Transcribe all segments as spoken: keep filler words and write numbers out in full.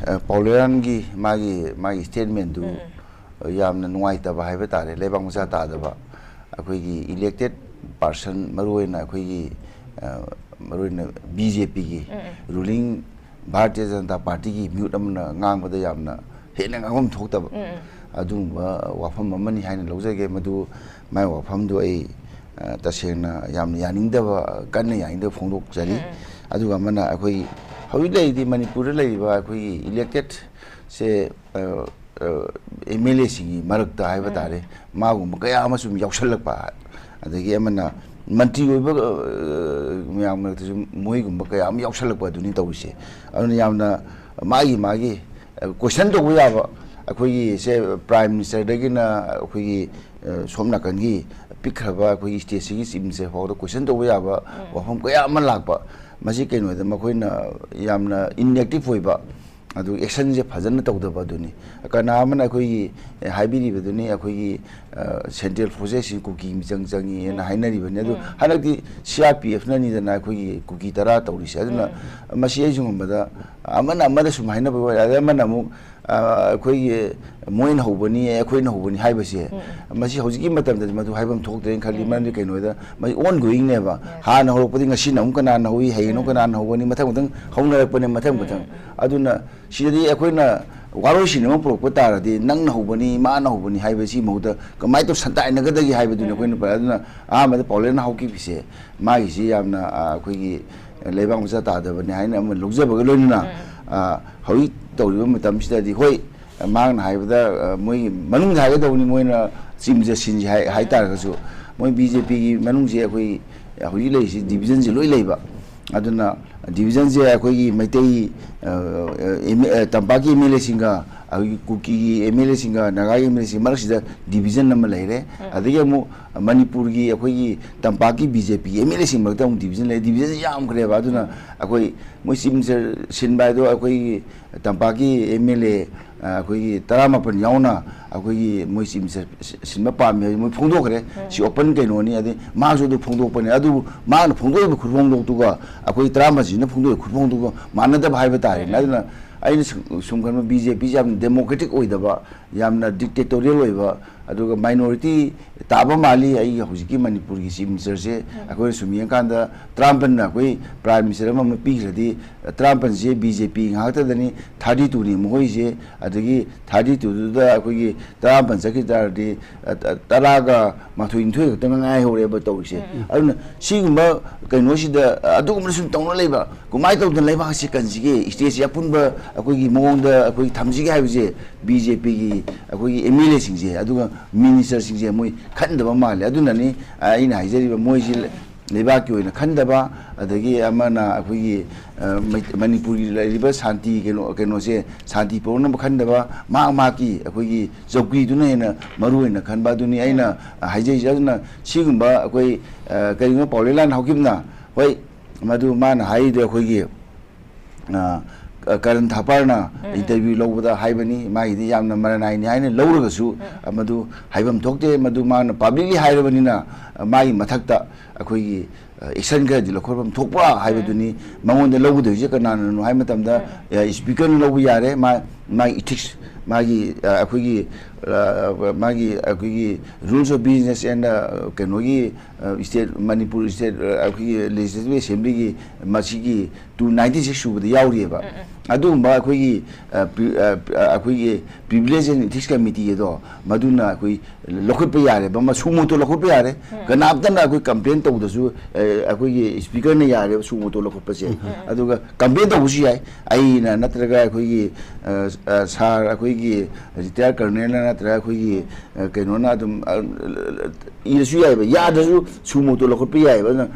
ꯑ, ꯄꯥꯎꯂꯦꯔꯥꯟꯒꯤ ꯃꯥꯒꯤ, ꯃꯥꯒꯤ statement ꯗꯨ, ꯎꯝ, ꯎꯝ꯫ ꯑ, ꯌꯥꯝꯅ ꯅꯨꯡꯉꯥꯏꯇꯕ ꯍꯥꯏꯕ ꯇꯥꯔꯦ, ꯂꯩꯕꯥꯛ ꯃꯆꯥ ꯇꯥꯗꯕ꯫ ꯑꯩꯈꯣꯏꯒꯤ elected person, ꯃꯔꯨꯑꯣꯏꯅ ꯑꯩꯈꯣꯏꯒꯤ, ꯑ, ꯃꯔꯨꯑꯣꯏꯅ ꯕꯤ ꯖꯦ ꯄꯤꯒꯤ, ꯎꯝ, ꯎꯝ꯫ Ruling ꯚꯥꯔꯇꯤꯌ ꯖꯅꯇꯥ ꯄꯥꯔꯇꯤꯒꯤ ꯃꯤꯍꯨꯠ ꯑꯃꯅ ꯉꯥꯡꯕꯗ ꯌꯥꯝꯅ ꯍꯦꯟꯅ ꯉꯥꯡꯐꯝ ꯊꯣꯛꯇꯕ, ꯎꯝ, ꯎꯝ꯫ ꯑꯗꯨꯒꯨꯝꯕ ꯋꯥꯐꯝ ꯑꯃꯅꯤ ꯍꯥꯏꯅ ꯂꯧꯖꯒꯦ꯫ ꯃꯗꯨ, ꯃꯥꯏ ꯋꯥꯐꯝꯗꯨ ꯑꯩ, ꯑ, ꯇꯁꯦꯡꯅ ꯌꯥꯝꯅ ꯌꯥꯅꯤꯡꯗꯕ, ꯀꯟꯅ ꯌꯥꯅꯤꯡꯗꯕ ꯐꯣꯡꯗꯣꯛꯆꯔꯤ꯫ ꯎꯝ, ꯎꯝ꯫ ꯑꯗꯨꯒ ꯑꯃꯅ, ꯑꯩꯈꯣꯏꯒꯤ ꯍꯧꯖꯤꯛ ꯂꯩꯔꯤꯗꯤ ꯃꯅꯤꯄꯨꯔꯗ ꯂꯩꯔꯤꯕ ꯑꯩꯈꯣꯏꯒꯤ elected ꯁꯦ, ꯑ, ꯑ, ꯑꯦꯝ ꯑꯦꯜ ꯑꯦꯁꯤꯡꯒꯤ ꯃꯔꯛꯇ ꯍꯥꯏꯕ ꯎꯝ꯫ ꯇꯥꯔꯦ, ꯃꯥꯒꯨꯝꯕ ꯀꯌꯥ ꯑꯃꯁꯨ ꯌꯥꯎꯁꯜꯂꯛꯄ, ꯑꯗꯒꯤ ꯑꯃꯅ ꯃꯟꯇ꯭ꯔꯤ ꯑꯣꯏꯕ, ꯑ, ꯃꯌꯥꯝ ꯃꯔꯛꯇꯁꯨ ꯃꯣꯏꯒꯨꯝꯕ ꯀꯌꯥ ꯑꯃ ꯌꯥꯎꯁꯜꯂꯛꯄ ꯑꯗꯨꯅꯤ ꯇꯧꯔꯤꯁꯦ꯫ ꯑꯗꯨꯅ ꯌꯥꯝꯅ ꯃꯥꯒꯤ, ꯃꯥꯒꯤ, ꯑ, question ꯇꯧꯕ ꯌꯥꯕ, ꯑꯩꯈꯣꯏꯒꯤ ꯁꯦ Prime Minister ꯗꯒꯤꯅ ꯑꯩꯈꯣꯏꯒꯤ, ꯑ, ꯁꯣꯝ ꯅꯥꯀꯟꯒꯤ ꯄꯤꯛꯈ꯭ꯔꯕ ꯑꯩꯈꯣꯏꯒꯤ state ꯁꯤꯒꯤ Chief Minister ꯐꯥꯎꯗ question ꯇꯧꯕ ꯌꯥꯕ ꯎꯝ꯫ ꯋꯥꯐꯝ ꯀꯌꯥ ꯑꯃ ꯂꯥꯛꯄ, ꯃꯁꯤ ꯀꯩꯅꯣꯗ ꯃꯈꯣꯏꯅ ꯌꯥꯝꯅ inactive ꯑꯣꯏꯕ, ꯑꯗꯨ action ꯁꯦ ꯐꯖꯅ ꯇꯧꯗꯕ ꯑꯗꯨꯅꯤ꯫ ꯀꯅꯥ ꯑꯃꯅ ꯑꯩꯈꯣꯏꯒꯤ, ꯑꯦ, ꯍꯥꯏꯕꯤꯔꯤꯕꯗꯨꯅꯤ, ꯑꯩꯈꯣꯏꯒꯤ, ꯑ, central forces ꯁꯤ ꯀꯨꯀꯤ ꯃꯤꯆꯪ ꯆꯪꯉꯤꯅ ꯎꯝ꯫ ꯍꯥꯏꯅꯔꯤꯕꯅꯤ꯫ ꯑꯗꯨ ꯎꯝ꯫ ꯍꯟꯗꯛꯇꯤ ꯁꯤ ꯑꯥꯔ ꯄꯤ ꯑꯦꯐꯅꯅꯤꯗꯅ ꯑꯩꯈꯣꯏꯒꯤ ꯀꯨꯀꯤ ꯇꯔꯥ ꯇꯧꯔꯤꯁꯦ꯫ ꯑꯗꯨꯅ ꯎꯝ꯫ ꯃꯁꯤ ꯑꯩꯁꯨ ꯉꯝꯕꯗ ꯑꯃꯅ ꯑꯃꯗ ꯁꯨꯝ ꯍꯥꯏꯅꯕ ꯑꯣꯏꯔꯦ, ꯑꯗꯩ ꯑꯃꯅ ꯑꯃꯨꯛ, ꯑ, ꯑꯩꯈꯣꯏꯒꯤ ꯃꯣꯏꯅ ꯍꯧꯕꯅꯤ, ꯑꯩꯈꯣꯏꯅ ꯍꯧꯕꯅꯤ ꯍꯥꯏꯕꯁꯦ, ꯎꯝ, ꯎꯝ꯫ ꯃꯁꯤ ꯍꯧꯖꯤꯛꯀꯤ ꯃꯇꯝꯗꯗꯤ ꯃꯗꯨ ꯍꯥꯏꯐꯝ ꯊꯣꯛꯇ꯭ꯔꯦꯅ ꯈꯜꯂꯤ꯫ ꯎꯝ꯫ ꯃꯔꯝꯗꯤ ꯀꯩꯅꯣꯗ ꯃꯁꯤ ongoing ꯅꯦꯕ꯫ Yes꯫ ꯍꯥꯟꯅ ꯍꯧꯔꯛꯄꯗꯤ ꯉꯁꯤꯅ ꯑꯃꯨꯛ ꯀꯅꯥꯅ ꯍꯧꯏ, ꯍꯌꯦꯡꯅ ꯎꯝ꯫ ꯀꯅꯥꯅ ꯍꯧꯒꯅꯤ, ꯃꯊꯪ ꯃꯊꯪ ꯍꯧꯅꯔꯛꯄꯅꯦ, ꯃꯊꯪ ꯎꯝ, ꯃꯊꯪ꯫ ꯎꯝ, ꯎꯝ꯫ ꯑꯗꯨꯅ ꯁꯤꯗꯗꯤ ꯑꯩꯈꯣꯏꯅ ꯋꯥꯔꯣꯏꯁꯤꯟ ꯑꯃ ꯄꯨꯔꯛꯄ ꯇꯥꯔꯗꯤ, ꯅꯪꯅ ꯍꯧꯕꯅꯤ, ꯃꯥꯅ ꯍꯧꯕꯅꯤ ꯍꯥꯏꯕꯁꯤ ꯃꯍꯨꯠꯇ ꯀꯃꯥꯏꯅ ꯇꯧ ꯁꯟꯗꯥꯏꯅꯒꯗꯒꯦ ꯍꯥꯏꯕꯗꯨꯅꯤ ꯎꯝ, ꯑꯩꯈꯣꯏꯅ ꯎꯝ꯫ ꯄꯥꯏ-, ꯑꯗꯨꯅ ꯑꯍꯥꯟꯕꯗ ꯄꯥꯎꯂꯦꯟꯅ ꯍꯧꯈꯤꯕꯁꯦ, ꯃꯥꯒꯤꯁꯤ ꯌꯥꯝꯅ, ꯑ, ꯑꯩꯈꯣꯏꯒꯤ ꯂꯩꯕꯥꯛ ꯃꯆꯥ ꯇꯥꯗꯕꯅꯤ ꯍꯥꯏꯅ ꯑꯃ ꯂꯧꯖꯕꯒ ꯂꯣꯏꯅꯅ, ꯎꯝ, ꯎꯝ꯫ ꯑ, ꯍꯧꯖꯤꯛ ꯇꯧꯔꯤꯕ ꯃꯇꯝꯁꯤꯗꯗꯤ, ꯍꯣꯏ, ꯃꯍꯥꯛꯅ ꯍꯥꯏꯕꯗ, ꯑ, ꯃꯣꯏꯒꯤ ꯃꯅꯨꯡꯗ ꯍꯥꯏꯒꯗꯧꯕꯅꯤ, ꯃꯣꯏꯅ Chief Minister ꯁꯤꯟꯁꯤ ꯍꯥꯏ, ꯎꯝ꯫ ꯍꯥꯏ ꯇꯥꯔꯒꯁꯨ, ꯃꯣꯏ ꯕꯤ ꯖꯦ ꯄꯤꯒꯤ ꯃꯅꯨꯡꯁꯦ ꯑꯩꯈꯣꯏ ꯍꯧꯖꯤꯛ ꯂꯩꯔꯤꯁꯤ division ꯁꯦ ꯂꯣꯏ ꯂꯩꯕ꯫ ꯑꯗꯨꯅ division ꯁꯦ ꯑꯩꯈꯣꯏꯒꯤ ꯃꯩꯇꯩ, ꯑ, ꯑ, ꯑꯦꯝ ꯑꯦ, ꯑ, ꯇꯝꯄꯥꯛꯀꯤ ꯑꯦꯝ ꯑꯦꯜ ꯑꯦꯁꯤꯡꯒ, ꯑꯩꯈꯣꯏꯒꯤ ꯀꯨꯀꯤꯒꯤ ꯑꯦꯝ ꯑꯦꯜ ꯑꯦꯁꯤꯡꯒ, ꯅꯥꯒꯥꯒꯤ ꯑꯦꯝ ꯑꯦꯜ ꯑꯦꯁꯤꯡ ꯃꯔꯛꯁꯤꯗ division ꯑꯃ ꯂꯩꯔꯦ꯫ ꯎꯝ꯫ ꯑꯗꯒꯤ ꯑꯃꯨꯛ ꯃꯅꯤꯄꯨꯔꯒꯤ ꯑꯩꯈꯣꯏꯒꯤ ꯇꯝꯄꯥꯛꯀꯤ ꯕꯤ ꯖꯦ ꯄꯤꯒꯤ ꯑꯦꯝ ꯑꯦꯜ ꯑꯦꯁꯤꯡ ꯃꯔꯛꯇ ꯑꯃꯨꯛ division ꯂꯩ꯫ Division ꯁꯦ ꯌꯥꯝꯈ꯭ꯔꯦꯕ꯫ ꯑꯗꯨꯅ ꯎꯝ꯫ ꯑꯩꯈꯣꯏ ꯃꯣꯏ Chief Minister ꯁꯤꯟꯕ ꯍꯥꯏꯗꯣ ꯑꯩꯈꯣꯏꯒꯤ ꯇꯝꯄꯥꯛꯀꯤ ꯑꯦꯝ ꯑꯦꯜ ꯑꯦ, ꯑ, ꯑꯩꯈꯣꯏꯒꯤ ꯇꯔꯥꯃꯥꯄꯟ ꯌꯥꯎꯅ ꯑꯩꯈꯣꯏꯒꯤ ꯃꯣꯏ Chief Minister ꯁꯤ-, ꯁꯤꯟꯕ ꯄꯥꯝꯃꯤ ꯍꯥꯏꯗꯤ ꯃꯣꯏ ꯐꯣꯡꯗꯣꯛꯈ꯭ꯔꯦ꯫ ꯎꯝ꯫ ꯁꯤ open ꯀꯩꯅꯣꯅꯤ꯫ ꯑꯗꯩ ꯃꯥꯁꯨ ꯑꯗꯨ ꯐꯣꯡꯗꯣꯛꯄꯅꯦ꯫ ꯑꯗꯨꯕꯨ ꯃꯥꯅ ꯐꯣꯡꯗꯣꯛꯏꯕ ꯈꯨꯐꯣꯡꯗꯣꯛꯇꯨꯒ ꯑꯩꯈꯣꯏ ꯇꯔꯥꯃꯥꯄꯟꯁꯤꯅ ꯐꯣꯡꯗꯣꯛꯏꯕ ꯈꯨꯐꯣꯡꯗꯣꯛꯇꯨꯒ ꯃꯥꯟꯅꯗꯕ ꯍꯥꯏꯕ ꯇꯥꯔꯦꯅꯦ꯫ ꯎꯝ, ꯎꯝ꯫ ꯑꯗꯨꯅ ꯑꯩꯅ ꯁꯨꯝ ꯁꯨꯝ ꯈꯟꯕ, ꯕꯤ ꯖꯦ ꯄꯤꯁꯦ ꯌꯥꯝꯅ ꯗꯦꯃꯣꯀ꯭ꯔꯦꯇꯤꯛ ꯑꯣꯏꯗꯕ, ꯌꯥꯝꯅ ꯗꯤꯛꯇꯦꯇꯣꯔꯤꯌꯦꯜ ꯑꯣꯏꯕ, ꯑꯗꯨꯒ ꯃꯥꯏꯅꯣꯔꯤꯇꯤ ꯇꯥꯕ ꯃꯥꯜꯂꯤ꯫ ꯑꯩꯒꯤ ꯍꯧꯖꯤꯛꯀꯤ ꯃꯅꯤꯄꯨꯔꯒꯤ ꯆꯤꯐ ꯃꯤꯅꯤꯁꯇꯔꯁꯦ ꯑꯩꯈꯣꯏꯅ ꯁꯨꯝ ꯌꯦꯡꯀꯥꯟꯗ, ꯇꯔꯥꯃꯥꯄꯟꯅ ꯑꯩꯈꯣꯏ ꯄ꯭ꯔꯥꯏꯝ ꯃꯤꯅꯤꯁꯇꯔ ꯑꯃ ꯑꯃ ꯄꯤꯈ꯭ꯔꯗꯤ, ꯇꯔꯥꯃꯥꯄꯟꯁꯦ ꯕꯤ ꯖꯦ ꯄꯤ ꯉꯥꯛꯇꯗꯅꯤ, ꯊꯥꯔꯇꯤ ꯇꯨꯅꯤ ꯃꯈꯣꯏꯁꯦ꯫ ꯑꯗꯒꯤ ꯊꯥꯔꯇꯤ ꯇꯨꯗꯨꯗ ꯑꯩꯈꯣꯏꯒꯤ ꯇꯔꯥꯃꯥꯄꯟ ꯆꯠꯈꯤ ꯇꯥꯔꯗꯤ, ꯑ, ꯇ-, ꯇꯔꯥꯒ ꯃꯥꯊꯣꯏ, ꯅꯤꯊꯣꯏ ꯈꯛꯇꯪ ꯉꯥꯏꯍꯧꯔꯦꯕ ꯇꯧꯔꯤꯁꯦ꯫ ꯑꯗꯨꯅ ꯁꯤꯒꯨꯝꯕ ꯀꯩꯅꯣꯁꯤꯗ, ꯑ, ꯑꯗꯨꯒꯨꯝꯕ ꯁꯨꯝ ꯇꯧꯅ ꯂꯩꯕ, ꯀꯃꯥꯏꯅ ꯇꯧꯗꯅ ꯂꯩꯕꯥꯛꯁꯤ ꯀꯟꯁꯤꯒꯦ? ꯏꯁꯇꯦꯠꯁꯤ ꯑꯄꯨꯟꯕ ꯑꯩꯈꯣꯏꯒꯤ ꯃꯑꯣꯡꯗ ꯑꯩꯈꯣꯏ ꯊꯝꯁꯤꯒꯦ ꯍꯥꯏꯕꯁꯦ ꯕꯤ ꯖꯦ ꯄꯤꯒꯤ ꯑꯩꯈꯣꯏꯒꯤ ꯑꯦꯝ ꯑꯦꯜ ꯑꯦꯁꯤꯡꯁꯦ, ꯑꯗꯨꯒ ꯃꯤꯅꯤꯁꯇꯔꯁꯤꯡꯁꯦ ꯃꯣꯏ ꯈꯟꯗꯕ ꯃꯥꯜꯂꯦ꯫ ꯑꯗꯨꯅꯅꯤ, ꯑ, ꯑꯩꯅ ꯍꯥꯏꯖꯔꯤꯕ, ꯃꯣꯏꯁꯤ ꯂꯩꯕꯥꯛꯀꯤ ꯑꯣꯏꯅ ꯈꯟꯗꯕ, ꯑꯗꯒꯤ ꯑꯃꯅ ꯑꯩꯈꯣꯏꯒꯤ, ꯑ, ꯃꯩ-, ꯃꯅꯤꯄꯨꯔꯒꯤ ꯂꯩꯔꯤꯕ ꯁꯥꯟꯇꯤ ꯀꯩꯅꯣ, ꯀꯩꯅꯣꯁꯦ ꯁꯥꯟꯇꯤ ꯄꯨꯔꯛꯅꯕ ꯈꯟꯗꯕ, ꯃꯍꯥꯛ ꯃꯍꯥꯛꯀꯤ ꯑꯩꯈꯣꯏꯒꯤ ꯆꯧꯀ꯭ꯔꯤꯗꯨꯅ ꯍꯦꯟꯅ ꯃꯔꯨ ꯑꯣꯏꯅ ꯈꯟꯕ ꯑꯗꯨꯅꯤ ꯑꯩꯅ ꯍꯥꯏꯖꯔꯤꯁꯦ꯫ ꯑꯗꯨꯅ ꯁꯤꯒꯨꯝꯕ ꯑꯩꯈꯣꯏ, ꯑ, ꯀꯔꯤꯒꯨꯝꯕ ꯄꯥꯎꯂꯦꯂꯥꯟ ꯍꯧꯈꯤꯕꯅ, ꯍꯣꯏ, ꯃꯗꯨ ꯃꯥꯅ ꯍꯥꯏꯔꯤꯗꯣ ꯑꯩꯈꯣꯏꯒꯤ, ꯑ, ꯀꯔꯟ ꯊꯥꯄꯥꯔꯅ ꯏꯟꯇꯔꯚ꯭ꯌꯨ ꯂꯧꯕꯗ ꯍꯥꯏꯕꯅꯤ, ꯃꯥꯒꯤꯗꯤ ꯌꯥꯝꯅ ꯃꯔꯅꯥꯏꯅꯤ ꯍꯥꯏꯅ ꯂꯧꯔꯒꯁꯨ, ꯃꯗꯨ ꯍꯥꯏꯐꯝ ꯊꯣꯛꯇꯦ꯫ ꯃꯗꯨ ꯃꯥꯅ ꯄꯕ꯭ꯂꯤꯛꯂꯤ ꯍꯥꯏꯔꯕꯅꯤꯅ, ꯃꯥꯒꯤ ꯃꯊꯛꯇ ꯑꯩꯈꯣꯏꯒꯤ, ꯑ, ꯑꯦꯛꯁꯟ ꯈꯔꯗꯤ ꯂꯧꯈꯠꯐꯝ ꯊꯣꯛꯄ ꯍꯥꯏꯕꯗꯨꯅꯤ꯫ ꯃꯉꯣꯟꯗ ꯂꯧꯒꯗꯣꯏꯁꯦ ꯀꯅꯥꯅꯅꯣ ꯍꯥꯏꯕ ꯃꯇꯝꯗ, ꯑ, ꯏꯁꯄꯤꯀꯔꯅ ꯂꯧꯕ ꯌꯥꯔꯦ, ꯃꯥ, ꯃꯥꯒꯤ ꯏꯊꯤꯛꯁ, ꯃꯥꯒꯤ, ꯑ, ꯑꯩꯈꯣꯏꯒꯤ, ꯑ, ꯃꯥꯒꯤ ꯑꯩꯈꯣꯏꯒꯤ rules of business and, ꯑ, ꯀꯩꯅꯣꯒꯤ, ꯑ, ꯏꯁꯇꯦꯠ, ꯃꯅꯤꯄꯨꯔ ꯏꯁꯇꯦꯠ, ꯑ, ꯑꯩꯈꯣꯏꯒꯤ ꯂꯦꯖꯤꯁꯂꯦꯇꯤꯚ ꯑꯦꯁꯦꯝꯕ꯭ꯂꯤꯒꯤ ꯃꯁꯤꯒꯤ ꯇꯨ ꯅꯥꯏꯟꯇꯤ ꯁꯤꯛꯁ ꯁꯨꯕꯗ ꯌꯥꯎꯔꯤꯑꯕ꯫ ꯑꯗꯨꯒꯨꯝꯕ ꯑꯩꯈꯣꯏꯒꯤ, ꯑ, ꯄ꯭ꯔꯤ-, ꯑ, ꯑ, ꯑꯩꯈꯣꯏꯒꯤ Privilege and Ethics Committee ꯑꯗꯣ, ꯃꯗꯨꯅ ꯑꯩꯈꯣꯏ ꯂꯧꯈꯠꯄ ꯌꯥꯔꯦꯕ, ꯑꯃ suo motu ꯂꯧꯈꯠꯄ ꯌꯥꯔꯦ꯫ ꯀꯅꯥꯝꯇꯅ ꯑꯩꯈꯣꯏ ꯀꯝꯄ꯭ꯂꯦꯟ ꯇꯧꯗ꯭ꯔꯁꯨ, ꯑ, ꯑꯩꯈꯣꯏꯒꯤ ꯏꯁꯄꯤꯀꯔꯅ ꯌꯥꯔꯦꯕ suo motu ꯂꯧꯈꯠꯄꯁꯦ꯫ ꯑꯗꯨꯒ ꯀꯝꯄ꯭ꯂꯦꯟ ꯇꯧꯕꯁꯨ ꯌꯥꯏ, ꯑꯩꯅ ꯅꯠꯇ꯭ꯔꯒ ꯑꯩꯈꯣꯏꯒꯤ, ꯑ, ꯑ, ꯁꯥꯔ ꯑꯩꯈꯣꯏꯒꯤ ꯔꯤꯇꯥꯌꯔ ꯀꯔꯅꯦꯜꯅ ꯅꯠꯇ꯭ꯔꯒ ꯑꯩꯈꯣꯏꯒꯤ, ꯑ, ꯀꯩꯅꯣꯅ ꯑꯗꯨꯝ, ꯑ, ꯏꯔꯁꯨ ꯌꯥꯏꯑꯕ, ꯌꯥꯗ꯭ꯔꯁꯨ suo motu ꯂꯧꯈꯠꯄ ꯌꯥꯏꯑꯕ꯫ ꯑꯗꯨꯅ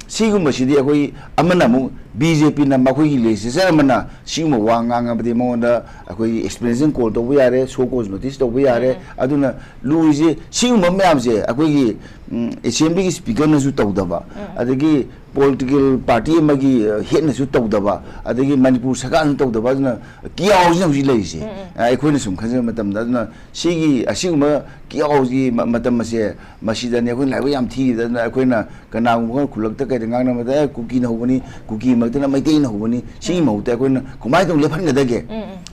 ꯁꯤꯒꯨꯝꯕꯁꯤꯗꯤ ꯑꯩꯈꯣꯏ ꯑꯃꯅ ꯑꯃꯨꯛ ꯕꯤ ꯖꯦ ꯄꯤꯅ ꯃꯈꯣꯏꯒꯤ ꯂꯦꯖꯤꯁꯂꯦꯆꯔ ꯑꯃꯅ ꯁꯤꯒꯨꯝꯕ ꯋꯥ ꯉꯥꯡꯉꯕꯗꯤ ꯃꯉꯣꯟꯗ ꯑꯩꯈꯣꯏꯒꯤ explanation call ꯇꯧꯕ ꯌꯥꯔꯦ, show cause notice ꯇꯧꯕ ꯌꯥꯔꯦ꯫ ꯑꯗꯨꯅ ꯂꯨꯔꯤꯁꯦ ꯁꯤꯒꯨꯝꯕ ꯃꯌꯥꯝꯁꯦ ꯑꯩꯈꯣꯏꯒꯤ ꯎꯝ, ꯑꯦꯁꯦꯝꯕ꯭ꯂꯤꯒꯤ ꯁ꯭ꯄꯤꯀꯔꯅꯁꯨ ꯇꯧꯗꯕ, ꯑꯗꯒꯤ ꯄꯣꯂꯤꯇꯤꯀꯦꯜ ꯄꯥꯔꯇꯤ ꯑꯃꯒꯤ, ꯑ, ꯍꯦꯗꯅꯁꯨ ꯇꯧꯗꯕ, ꯑꯗꯒꯤ ꯃꯅꯤꯄꯨꯔ ꯁꯔꯀꯥꯔꯅꯁꯨ ꯇꯧꯗꯕ, ꯑꯗꯨꯅ ꯀꯤꯌꯥꯎꯁꯤꯅ ꯍꯧꯖꯤꯛ ꯂꯩꯔꯤꯁꯦ꯫ ꯑ, ꯑꯩꯈꯣꯏꯅ ꯁꯨꯝ ꯈꯟꯖꯕ ꯃꯇꯝꯗ, ꯑꯗꯨꯅ ꯁꯤꯒꯤ, ꯑꯁꯤꯒꯨꯝꯕ ꯀꯤꯌꯥꯎꯁꯤ ꯃ-, ꯃꯇꯝ ꯑꯁꯦ, ꯃꯁꯤꯗꯅꯤ ꯑꯩꯈꯣꯏ ꯂꯥꯏꯕꯛ ꯌꯥꯝ ꯊꯤꯔꯤꯗ꯫ ꯑꯗꯨꯅ ꯑꯩꯈꯣꯏꯅ ꯀꯅꯥꯒꯨꯝꯕ ꯈꯔ ꯈꯨꯜꯂꯛꯇ ꯀꯩꯗ ꯉꯥꯡꯅꯕꯗ, "ꯑꯦ, ꯀꯨꯀꯤꯅ ꯍꯧꯕꯅꯤ, ꯀꯨꯀꯤ ꯃꯔꯛꯇꯅ ꯃꯩꯇꯩꯅ ꯍꯧꯕꯅꯤ", ꯁꯤꯒꯤ ꯃꯍꯨꯠꯇ ꯑꯩꯈꯣꯏꯅ ꯀꯃꯥꯏꯅ ꯇꯧꯅ ꯂꯦꯞꯍꯟꯒꯗꯒꯦ?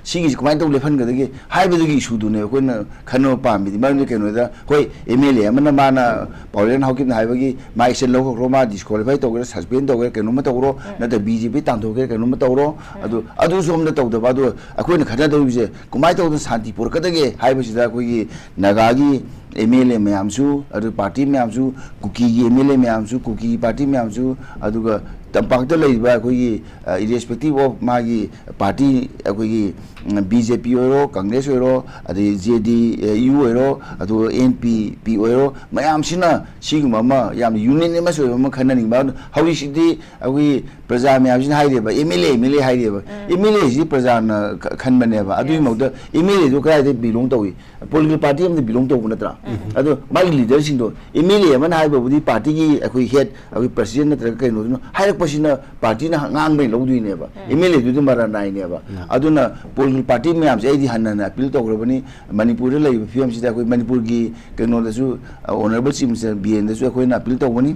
ꯁꯤꯒꯤꯁꯤ ꯀꯃꯥꯏꯅ ꯇꯧꯅ ꯂꯦꯞꯍꯟꯒꯗꯒꯦ ꯍꯥꯏꯕꯗꯨꯒꯤ ꯏꯁꯨꯗꯨꯅꯦ ꯑꯩꯈꯣꯏꯅ ꯈꯟꯅꯕ ꯄꯥꯝꯃꯤꯗꯤ꯫ ꯃꯔꯝꯗꯤ ꯀꯩꯅꯣꯗ, ꯍꯣꯏ, ꯑꯦꯝ ꯑꯦꯜ ꯑꯦ ꯑꯃꯅ ꯃꯥꯅ ꯄꯥꯎꯔꯦꯟ ꯍꯥꯎꯀꯤꯞꯅ ꯍꯥꯏꯕꯒꯤ ꯃꯥ ꯑꯦꯛꯁꯟ ꯂꯧꯈ꯭ꯔꯣ, ꯃꯥ ꯗꯤꯁꯀ꯭ꯋꯥꯂꯤꯐꯥꯏ ꯇꯧꯒꯦꯔꯥ, ꯁꯁꯄꯦꯟ ꯇꯧꯒꯦꯔꯥ, ꯀꯩꯅꯣꯝꯃ ꯇꯧꯔꯣ, ꯅꯠꯇ꯭ꯔ ꯕꯤ ꯖꯦ ꯄꯤ ꯇꯥꯟꯊꯣꯛꯀꯦꯔꯥ, ꯀꯩꯅꯣꯝꯃ ꯇꯧꯔꯣ꯫ ꯑꯗꯨ, ꯑꯗꯨꯁꯨ ꯑꯝꯇ ꯇꯧꯗꯕ꯫ ꯑꯗꯨ ꯑꯩꯈꯣꯏꯅ ꯈꯟꯅꯗꯧꯔꯤꯕꯁꯦ ꯀꯃꯥꯏꯅ ꯇꯧꯗꯅ ꯁꯥꯟꯇꯤ ꯄꯨꯔꯛꯀꯗꯒꯦ ꯍꯥꯏꯕꯁꯤꯗ ꯑꯩꯈꯣꯏꯒꯤ ꯅꯥꯒꯥꯒꯤ ꯑꯦꯝ ꯑꯦꯜ ꯑꯦ ꯃꯌꯥꯝꯁꯨ, ꯑꯗꯨ ꯄꯥꯔꯇꯤ ꯃꯌꯥꯝꯁꯨ, ꯀꯨꯀꯤꯒꯤ ꯑꯦꯝ ꯑꯦꯜ ꯑꯦ ꯃꯌꯥꯝꯁꯨ, ꯀꯨꯀꯤ ꯄꯥꯔꯇꯤ ꯃꯌꯥꯝꯁꯨ, ꯑꯗꯨꯒ ꯇꯝꯄꯥꯛꯇ ꯂꯩꯔꯤꯕ ꯑꯩꯈꯣꯏꯒꯤ, ꯑ, irrespective of ꯃꯥꯒꯤ ꯄꯥꯔꯇꯤ, ꯑꯩꯈꯣꯏꯒꯤ, ꯎꯝ, ꯕꯤ ꯖꯦ ꯄꯤ ꯑꯣꯏꯔꯣ, ꯀꯪꯒ꯭ꯔꯦꯁ ꯑꯣꯏꯔꯣ, ꯑꯗꯩ ꯖꯦ ꯗꯤ ꯌꯨ ꯑꯣꯏꯔꯣ, ꯑꯗꯨꯒ ꯑꯦꯟ ꯄꯤ ꯄꯤ ꯑꯣꯏꯔꯣ, ꯃꯌꯥꯝꯁꯤꯅ ꯁꯤꯒꯨꯝꯕ ꯑꯃ ꯌꯥꯝꯅ unanimous ꯑꯣꯏꯕ ꯑꯃ ꯈꯟꯅꯅꯤꯡꯕ꯫ ꯑꯗꯨ ꯍꯧꯖꯤꯛꯁꯤꯗꯤ ꯑꯩꯈꯣꯏꯒꯤ ꯄ꯭ꯔꯖꯥ ꯃꯌꯥꯝꯁꯤꯅ ꯍꯥꯏꯔꯦꯕ, M L A, M L A ꯍꯥꯏꯔꯦꯕ꯫ ꯑꯦꯝ ꯑꯦꯜ ꯑꯦꯁꯤꯗꯤ ꯄ꯭ꯔꯖꯥꯅ ꯈ-, ꯈꯟꯕꯅꯦꯕ꯫ ꯑꯗꯨꯒꯤ ꯃꯍꯨꯠꯇ ꯑꯦꯝ ꯑꯦꯜ ꯑꯦꯗꯨ ꯀꯗꯥꯏꯗ ꯕꯤꯂꯣꯡ ꯇꯧꯏ? ꯄꯣꯂꯤꯇꯤꯀꯦꯜ ꯄꯥꯔꯇꯤ ꯑꯃꯗ ꯕꯤꯂꯣꯡ ꯇꯧꯕ ꯅꯠꯇ꯭ꯔꯥ? ꯑꯗꯣ ꯃꯥꯒꯤ ꯂꯤꯗꯔꯁꯤꯡꯗꯣ, ꯑꯦꯝ ꯑꯦꯜ ꯑꯦ ꯑꯃꯅ ꯍꯥꯏꯕꯕꯨꯗꯤ ꯄꯥꯔꯇꯤꯒꯤ ꯑꯩꯈꯣꯏ ꯍꯦꯗ, ꯑꯩꯈꯣꯏ ꯄ꯭ꯔꯁꯤꯗꯦꯟ ꯅꯠꯇ꯭ꯔꯒ ꯀꯩꯅꯣꯗꯨꯅ ꯍꯥꯏꯔꯛꯄꯁꯤꯅ ꯄꯥꯔꯇꯤꯅ ꯉꯥꯡꯕꯩ ꯂꯧꯗꯣꯏꯅꯦꯕ꯫ ꯑꯦꯝ ꯑꯦꯜ ꯑꯦꯗꯨꯗꯤ ꯃꯔꯥ ꯅꯥꯏꯅꯦꯕ꯫ ꯑꯗꯨꯅ ꯄꯣꯂꯤꯇꯤꯀꯦꯜ ꯄꯥꯔꯇꯤ ꯃꯌꯥꯝꯁꯦ ꯑꯩꯗꯤ ꯍꯟꯅ ꯍꯟꯅ ꯑꯄꯤꯜ ꯇꯧꯈ꯭ꯔꯕꯅꯤ꯫ ꯃꯅꯤꯄꯨꯔꯗ ꯂꯩꯔꯤꯕ ꯐꯤꯕꯝꯁꯤꯗ ꯑꯩꯈꯣꯏ ꯃꯅꯤꯄꯨꯔꯒꯤ ꯀꯩꯅꯣꯗꯁꯨ, ꯑ, ꯑꯣꯅꯔꯦꯕꯜ ꯆꯤꯐ ꯃꯤꯅꯤꯁꯇꯔ ꯕꯤꯔꯦꯟꯗꯁꯨ ꯑꯩꯈꯣꯏꯅ ꯑꯄꯤꯜ ꯇꯧꯒꯅꯤ꯫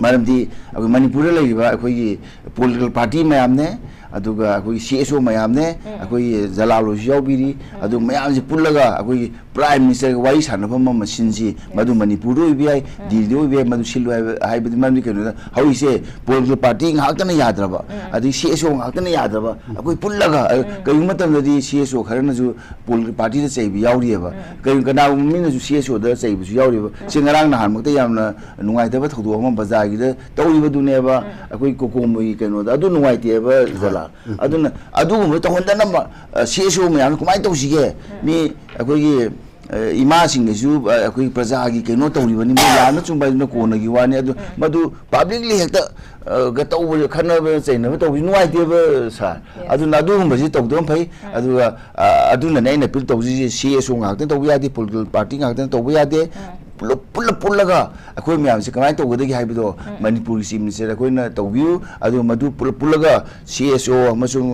ꯃꯔꯝꯗꯤ ꯑꯩꯈꯣꯏ ꯃꯅꯤꯄꯨꯔꯗ ꯂꯩꯔꯤꯕ ꯑꯩꯈꯣꯏꯒꯤ ꯄꯣꯂꯤꯇꯤꯀꯦꯜ ꯄꯥꯔꯇꯤ ꯃꯌꯥꯝꯅꯦ, ꯑꯗꯨꯒ ꯑꯩꯈꯣꯏꯒꯤ ꯁꯤ ꯑꯦꯁ ꯑꯣ ꯃꯌꯥꯝꯅꯦ, ꯑꯩꯈꯣꯏꯒꯤ ꯖꯂꯥꯜ ꯍꯣꯏꯁꯨ ꯌꯥꯎꯕꯤꯔꯤ꯫ ꯑꯗꯨ ꯃꯌꯥꯝꯁꯦ ꯄꯨꯜꯂꯒ ꯑꯩꯈꯣꯏꯒꯤ ꯄ꯭ꯔꯥꯏꯝ ꯃꯤꯅꯤꯁꯇꯔꯒ ꯋꯥꯔꯤ ꯁꯥꯟꯅꯐꯝ ꯑꯃ ꯁꯤꯟꯁꯤ꯫ ꯃꯗꯨ ꯃꯅꯤꯄꯨꯔꯗ ꯑꯣꯏꯕ ꯌꯥꯏ, ꯗꯤꯜꯂꯤꯗ ꯑꯣꯏꯕ ꯌꯥꯏ, ꯃꯗꯨ ꯁꯤꯜꯂꯨ ꯍꯥꯏꯕ, ꯍꯥꯏꯕꯗꯤ ꯃꯔꯝꯗꯤ ꯀꯩꯅꯣꯗ ꯍꯧꯖꯤꯛꯁꯦ ꯄꯣꯂꯤꯇꯤꯀꯦꯜ ꯄꯥꯔꯇꯤ ꯉꯥꯛꯇꯅ ꯌꯥꯗ꯭ꯔꯕ, ꯑꯗꯩ ꯁꯤ ꯑꯦꯁ ꯑꯣ ꯉꯥꯛꯇꯅ ꯌꯥꯗ꯭ꯔꯕ, ꯑꯩꯈꯣꯏ ꯄꯨꯜꯂꯒ, ꯑ, ꯀꯔꯤꯒꯨꯝꯕ ꯃꯇꯝꯗꯗꯤ ꯁꯤ ꯑꯦꯁ ꯑꯣ ꯈꯔꯅꯁꯨ ꯄꯣꯂꯤꯇꯤꯀꯦꯜ ꯄꯥꯔꯇꯤꯗ ꯆꯩꯕ ꯌꯥꯎꯔꯤꯑꯕ꯫ ꯀꯔꯤ-, ꯀꯅꯥꯒꯨꯝꯕ ꯃꯤꯅꯁꯨ ꯁꯤ ꯑꯦꯁ ꯑꯣꯗ ꯆꯩꯕꯁꯨ ꯌꯥꯎꯔꯤꯑꯕ꯫ ꯁꯤ ꯉꯔꯥꯡ ꯅꯍꯥꯟꯃꯛꯇ ꯌꯥꯝꯅ ꯅꯨꯡꯉꯥꯏꯇꯕ ꯊꯧꯗꯣꯛ ꯑꯃ ꯕꯖꯥꯔꯒꯤꯗ ꯇꯧꯔꯤꯕꯗꯨꯅꯦꯕ, ꯑꯩꯈꯣꯏ ꯀꯣꯀꯣꯝꯕꯣꯏꯒꯤ ꯀꯩꯅꯣꯗ꯫ ꯑꯗꯨ ꯅꯨꯡꯉꯥꯏꯇꯦꯕ, ꯖꯂꯥꯜ꯫ ꯑꯗꯨꯅ ꯑꯗꯨꯒꯨꯝꯕ ꯇꯧꯍꯟꯗꯅꯕ, ꯑ, ꯁꯤ ꯑꯦꯁ ꯑꯣ ꯃꯌꯥꯝꯅ ꯀꯃꯥꯏꯅ ꯇꯧꯁꯤꯒꯦ? ꯃꯤ ꯑꯩꯈꯣꯏꯒꯤ, ꯑ, ꯏꯃꯥꯁꯤꯡꯅꯁꯨ, ꯑ, ꯑꯩꯈꯣꯏꯒꯤ ꯄ꯭ꯔꯖꯥꯒꯤ ꯀꯩꯅꯣ ꯇꯧꯔꯤꯕꯅꯤ, ꯃꯣꯏ ꯂꯥꯟꯅ ꯆꯨꯝꯕ ꯍꯥꯏꯗꯨꯅ ꯀꯣꯟꯅꯒꯤ ꯋꯥꯅꯤ꯫ ꯑꯗꯨ ꯃꯗꯨ ꯄꯕ꯭ꯂꯤꯛꯂꯤ ꯍꯦꯛꯇ, ꯑ, ꯒ ꯇꯧꯕ, ꯈꯠꯅꯕ ꯆꯩꯅꯕ ꯇꯧꯕꯁꯤ ꯅꯨꯡꯉꯥꯏꯇꯦꯕ, ꯁꯥꯔ꯫ ꯑꯗꯨꯅ ꯑꯗꯨꯒꯨꯝꯕꯁꯤ ꯇꯧꯗꯕꯅ ꯐꯩ꯫ ꯑꯗꯨꯒ, ꯑ, ꯑꯗꯨꯅꯅꯦ ꯑꯩꯅ ꯑꯄꯤꯜ ꯇꯧꯖꯔꯤꯁꯦ, ꯁꯤ ꯑꯦꯁ ꯑꯣ ꯉꯥꯛꯇꯪ ꯇꯧꯕ ꯌꯥꯗꯦ, ꯄꯣꯂꯤꯇꯤꯀꯦꯜ ꯄꯥꯔꯇꯤ ꯉꯥꯛꯇꯪ ꯇꯧꯕ ꯌꯥꯗꯦ꯫ ꯄꯨꯂꯞ ꯄꯨꯂꯞ ꯄꯨꯜꯂꯒ ꯑꯩꯈꯣꯏ ꯃꯌꯥꯝꯁꯦ ꯀꯃꯥꯏꯅ ꯇꯧꯒꯗꯒꯦ ꯍꯥꯏꯕꯗꯣ ꯃꯅꯤꯄꯨꯔꯒꯤ ꯆꯤꯞ ꯃꯤꯅꯤꯁꯇꯔ ꯑꯩꯈꯣꯏꯅ ꯇꯧꯕꯤꯌꯨ꯫ ꯑꯗꯨꯒ ꯃꯗꯨ ꯄꯨꯂꯞ ꯄꯨꯜꯂꯒ ꯁꯤ ꯑꯦꯁ ꯑꯣ ꯑꯃꯁꯨꯡ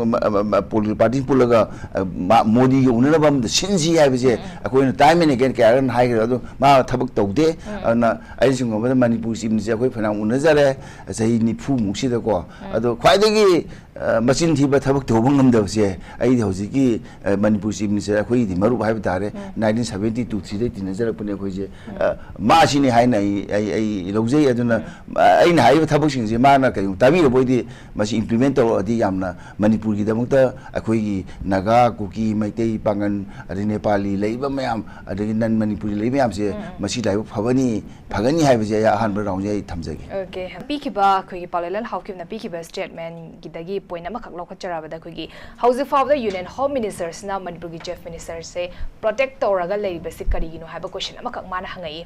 ꯄꯣꯂꯤꯇꯤꯀꯦꯜ ꯄꯥꯔꯇꯤ ꯄꯨꯜꯂꯒ ꯑ, ꯃꯥ- ꯃꯣꯗꯤꯒ ꯎꯅꯅꯕ ꯑꯃꯗ ꯁꯤꯟꯁꯤ ꯍꯥꯏꯕꯁꯦ ꯑꯩꯈꯣꯏꯅ time and again ꯀꯌꯥꯔꯛ ꯍꯥꯏꯈ꯭ꯔꯦ꯫ ꯑꯗꯣ ꯃꯥ ꯊꯕꯛ ꯇꯧꯗꯦ꯫ ꯑꯗꯨꯅ ꯑꯩꯅ ꯁꯨꯝ ꯈꯟꯕꯗ ꯃꯅꯤꯄꯨꯔ ꯆꯤꯞ ꯃꯤꯅꯤꯁꯇꯔ ꯑꯩꯈꯣꯏ ꯐꯅꯌꯥꯝ ꯎꯅꯖꯔꯦ ꯆꯍꯤ ꯅꯤꯐꯨꯃꯨꯛꯁꯤꯗꯀꯣ꯫ ꯑꯗꯣ ꯈ꯭ꯋꯥꯏꯗꯒꯤ ꯑ, ꯃꯆꯤꯟ ꯊꯤꯕ ꯊꯕꯛ ꯇꯧꯕ ꯉꯝꯗꯕꯁꯦ ꯑꯩꯗꯤ ꯍꯧꯖꯤꯛꯀꯤ, ꯑ, ꯃꯅꯤꯄꯨꯔ ꯆꯤꯞ ꯃꯤꯅꯤꯁꯇꯔ ꯑꯩꯈꯣꯏꯒꯤꯗꯤ ꯃꯔꯨꯞ ꯍꯥꯏꯕ ꯇꯥꯔꯦ꯫ ꯅꯥꯏꯟꯇꯤꯟ ꯁꯚꯦꯟꯇꯤ ꯇꯨ ꯊ꯭ꯔꯤꯗꯩ ꯇꯤꯟꯅꯖꯔꯛꯄꯅꯦ ꯑꯩꯈꯣꯏꯁꯦ꯫ ꯑ, ꯃꯥꯁꯤꯅꯤ ꯍꯥꯏꯅ ꯑꯩ ꯑꯩ ꯑꯩ ꯂꯧꯖꯩ꯫ ꯑꯗꯨꯅ ꯑ, ꯑꯩꯅ ꯍꯥꯏꯔꯤꯕ ꯊꯕꯛꯁꯤꯡꯁꯦ ꯃꯥꯅ ꯀꯩꯒꯨꯝꯕ ꯇꯥꯕꯤꯔꯕ ꯑꯣꯏꯗꯤ ꯃꯁꯤ implement ꯇꯧꯔꯛꯑꯗꯤ ꯌꯥꯝꯅ ꯃꯅꯤꯄꯨꯔꯒꯤꯗꯃꯛꯇ ꯑꯩꯈꯣꯏꯒꯤ ꯅꯥꯒꯥ, ꯀꯨꯀꯤ, ꯃꯩꯇꯩ, ꯄꯥꯉꯟ, ꯑꯗꯩ ꯅꯦꯄꯥꯂꯤ ꯂꯩꯔꯤꯕ ꯃꯌꯥꯝ, ꯑꯗꯒꯤ ꯅꯟ ꯃꯅꯤꯄꯨꯔꯤ ꯂꯩꯔꯤꯕ ꯃꯌꯥꯝꯁꯦ ꯃꯁꯤ ꯂꯥꯏꯕꯛ ꯐꯕꯅꯤ, ꯐꯒꯅꯤ ꯍꯥꯏꯕꯁꯦ ꯑꯩ ꯑꯍꯥꯟꯕ ꯔꯥꯎꯟꯁꯦ ꯑꯩ ꯊꯝꯖꯒꯦ꯫ ꯑꯣꯀꯦ꯫ ꯄꯤꯈꯤꯕ ꯑꯩꯈꯣꯏꯒꯤ ꯄꯥꯎ ꯂꯩꯂꯦꯟ ꯍꯥꯎꯀꯤꯞꯅ ꯄꯤꯈꯤꯕ statement ꯀꯤꯗꯒꯤ point ꯑꯃꯈꯛ ꯂꯧꯈꯠꯆꯔꯕꯗ ꯑꯩꯈꯣꯏꯒꯤ ꯍꯧꯖꯤꯛ ꯐꯥꯎꯕꯗ Union Home Minister ꯁꯤꯅ ꯃꯅꯤꯄꯨꯔꯒꯤ Chief Minister ꯁꯦ protect ꯇꯧꯔꯒ ꯂꯩꯔꯤꯕꯁꯤ ꯀꯔꯤꯒꯤꯅꯣ ꯍꯥꯏꯕ question ꯑꯃꯈꯛ ꯃꯥꯅ ꯍꯪꯉꯛꯏ꯫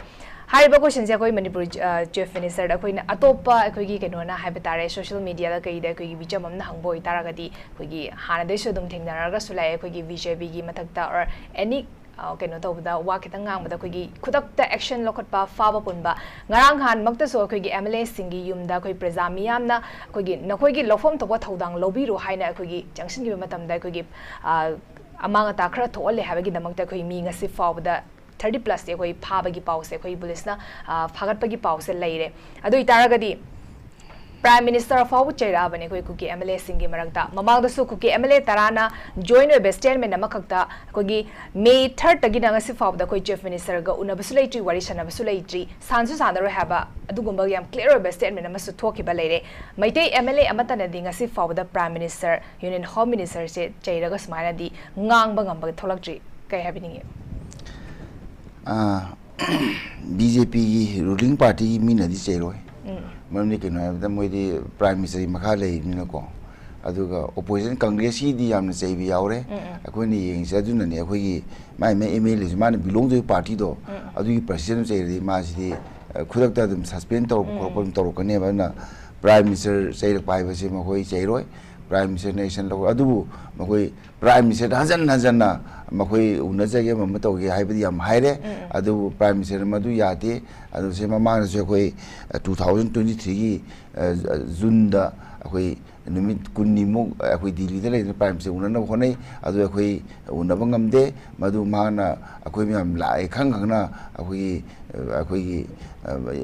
ꯍꯥꯏꯔꯤꯕ question ꯁꯦ ꯑꯩꯈꯣꯏ ꯃꯅꯤꯄꯨꯔ ꯑ, Chief Minister ꯗ ꯑꯩꯈꯣꯏꯅ ꯑꯇꯣꯞꯄ ꯑꯩꯈꯣꯏꯒꯤ ꯀꯩꯅꯣꯅ ꯍꯥꯏꯕ ꯇꯥꯔꯦ, social media ꯗ ꯀꯩꯗ ꯑꯩꯈꯣꯏꯒꯤ ꯃꯤꯆꯝ ꯑꯃꯅ ꯍꯪꯕ ꯑꯣꯏꯇꯥꯔꯒꯗꯤ ꯑꯩꯈꯣꯏꯒꯤ ꯍꯥꯟꯅꯗꯩꯁꯨ ꯑꯗꯨꯝ ꯊꯦꯡꯅꯔꯒꯁꯨ ꯂꯥꯛꯑꯦ ꯑꯩꯈꯣꯏꯒꯤ B J P ꯒꯤ ꯃꯊꯛꯇ or any ꯑ, ꯀꯩꯅꯣ ꯇꯧꯕꯗ ꯋꯥ ꯈꯤꯇꯪ ꯉꯥꯡꯕꯗ ꯑꯩꯈꯣꯏꯒꯤ ꯈꯨꯗꯛꯇ action ꯂꯧꯈꯠꯄ ꯐꯥꯕ ꯄꯨꯟꯕ꯫ ꯉꯔꯥꯡ ꯅꯍꯥꯟꯃꯛꯇꯁꯨ ꯑꯩꯈꯣꯏꯒꯤ M L A ꯁꯤꯡꯒꯤ ꯌꯨꯝꯗ ꯑꯩꯈꯣꯏ ꯄ꯭ꯔꯖꯥ ꯃꯤꯌꯥꯝꯅ ꯑꯩꯈꯣꯏꯒꯤ ꯅꯈꯣꯏꯒꯤ ꯂꯧꯐꯝ ꯊꯣꯛꯄ ꯊꯧꯗꯥꯡ ꯂꯧꯕꯤꯔꯨ ꯍꯥꯏꯅ ꯑꯩꯈꯣꯏꯒꯤ ꯆꯪꯁꯤꯟꯈꯤꯕ ꯃꯇꯝꯗ ꯑꯩꯈꯣꯏꯒꯤ ꯑ, ꯑꯃꯥꯡ ꯑꯇꯥ ꯈꯔ ꯊꯣꯛꯍꯜꯂꯦ ꯍꯥꯏꯕꯒꯤꯗꯃꯛꯇ ꯑꯩꯈꯣꯏ ꯃꯤ ꯉꯁꯤ ꯐꯥꯎꯕꯗ thirty plus ꯇꯤ ꯑꯩꯈꯣꯏ ꯐꯥꯕꯒꯤ ꯄꯥꯎꯁꯦ ꯑꯩꯈꯣꯏ ꯄꯨꯂꯤꯁꯅ ꯑ, ꯐꯥꯒꯠꯄꯒꯤ ꯄꯥꯎꯁꯦ ꯂꯩꯔꯦ꯫ ꯑꯗꯨ ꯑꯣꯏꯇꯥꯔꯒꯗꯤ Prime Minister ꯐꯥꯎꯕ ꯆꯩꯔꯛꯑꯕꯅꯦ ꯑꯩꯈꯣꯏ ꯀꯨꯀꯤ M L A ꯁꯤꯡꯒꯤ ꯃꯔꯛꯇ꯫ ꯃꯃꯥꯡꯗꯁꯨ ꯀꯨꯀꯤ M L A ꯇꯔꯥꯅ joint ꯑꯣꯏꯕ statement ꯑꯃꯈꯛꯇ ꯑꯩꯈꯣꯏꯒꯤ May third ꯇꯒꯤꯅ ꯉꯁꯤ ꯐꯥꯎꯕꯗ ꯑꯩꯈꯣꯏ Chief Minister ꯒ ꯎꯅꯕꯁꯨ ꯂꯩꯇ꯭ꯔꯤ, ꯋꯥꯔꯤ ꯁꯥꯟꯅꯕꯁꯨ ꯂꯩꯇ꯭ꯔꯤ, ꯁꯥꯟꯁꯨ ꯁꯥꯟꯅꯔꯣꯏ ꯍꯥꯏꯕ ꯑꯗꯨꯒꯨꯝꯕ ꯌꯥꯝ clear ꯑꯣꯏꯕ statement ꯑꯃꯁꯨ ꯊꯣꯛꯈꯤꯕ ꯂꯩꯔꯦ꯫ ꯃꯩꯇꯩ M L A ꯑꯃꯠꯇꯅꯗꯤ ꯉꯁꯤ ꯐꯥꯎꯕꯗ Prime Minister, Union Home Minister ꯁꯦ ꯆꯩꯔꯒ ꯁꯨꯃꯥꯏꯅꯗꯤ ꯉꯥꯡꯕ ꯉꯝꯕ ꯊꯣꯛꯂꯛꯇ꯭ꯔꯤ꯫ ꯀꯩ ꯍꯥꯏꯕꯤꯅꯤꯡꯉꯤ? ꯑꯥ, B J P ꯒꯤ ruling party ꯒꯤ ꯃꯤꯅꯗꯤ ꯆꯩꯔꯣꯏ꯫ ꯃꯔꯝꯗꯤ ꯀꯩꯅꯣ ꯍꯥꯏꯕꯗ ꯃꯣꯏꯗꯤ Prime Minister ꯒꯤ ꯃꯈꯥ ꯂꯩꯔꯤꯕꯅꯤꯅꯀꯣ꯫ ꯑꯗꯨꯒ opposition Congress ꯀꯤꯗꯤ ꯌꯥꯝꯅ ꯆꯩꯕ ꯌꯥꯎꯔꯦ꯫ ꯑꯩꯈꯣꯏꯅ ꯌꯦꯡꯉꯤꯁꯦ ꯑꯗꯨꯅꯅꯦ, ꯑꯩꯈꯣꯏꯒꯤ ꯃꯥꯏ ꯃꯥꯏ M L A ꯁꯨ ꯃꯥꯅ belong ꯇꯧꯔꯤꯕ party ꯗꯣ, ꯑꯗꯨꯒꯤ president ꯑꯃ ꯆꯩꯔꯗꯤ ꯃꯥꯁꯤꯗꯤ, ꯑ, ꯈꯨꯗꯛꯇ ꯑꯗꯨꯝ suspend ꯇꯧꯔꯛꯄ ꯈꯣꯠꯄ ꯑꯗꯨꯝ ꯇꯧꯔꯛꯀꯅꯦꯕ꯫ ꯑꯗꯨꯅ Prime Minister ꯆꯩꯔꯛꯄ ꯍꯥꯏꯕꯁꯦ ꯃꯈꯣꯏ ꯆꯩꯔꯣꯏ꯫ Prime Minister ꯅꯦꯁꯟ ꯂꯧꯔ, ꯑꯗꯨꯕꯨ ꯃꯈꯣꯏ Prime Minister ꯍꯟꯖꯟ ꯍꯟꯖꯟꯅ ꯃꯈꯣꯏ ꯎꯅꯖꯒꯦ, ꯑꯃ ꯑꯃ ꯇꯧꯒꯦ ꯍꯥꯏꯕꯗꯤ ꯌꯥꯝ ꯍꯥꯏꯔꯦ꯫ ꯎꯝ, ꯎꯝ꯫ ꯑꯗꯨꯕꯨ Prime Minister ꯃꯗꯨ ꯌꯥꯗꯦ꯫ ꯑꯗꯨ ꯁꯤ ꯃꯃꯥꯡꯗꯁꯨ ꯑꯩꯈꯣꯏ, ꯑ, two thousand twenty-threeꯒꯤ, ꯑ, ꯖꯨꯟꯗ ꯑꯩꯈꯣꯏ ꯅꯨꯃꯤꯠ ꯀꯨꯟꯅꯤꯃꯨꯛ ꯑꯩꯈꯣꯏ ꯗꯤꯜꯂꯤꯗ ꯂꯩꯗꯨꯅ Prime Minister ꯎꯅꯅꯕ ꯍꯣꯠꯅꯩ꯫ ꯑꯗꯨ ꯑꯩꯈꯣꯏ ꯎꯅꯕ ꯉꯝꯗꯦ꯫ ꯃꯗꯨ ꯃꯥꯅ ꯑꯩꯈꯣꯏ ꯃꯌꯥꯝ ꯂꯥꯛꯑꯦ ꯈꯪ ꯈꯪꯅ ꯑꯩꯈꯣꯏꯒꯤ, ꯑ, ꯑꯩꯈꯣꯏꯒꯤ, ꯑ,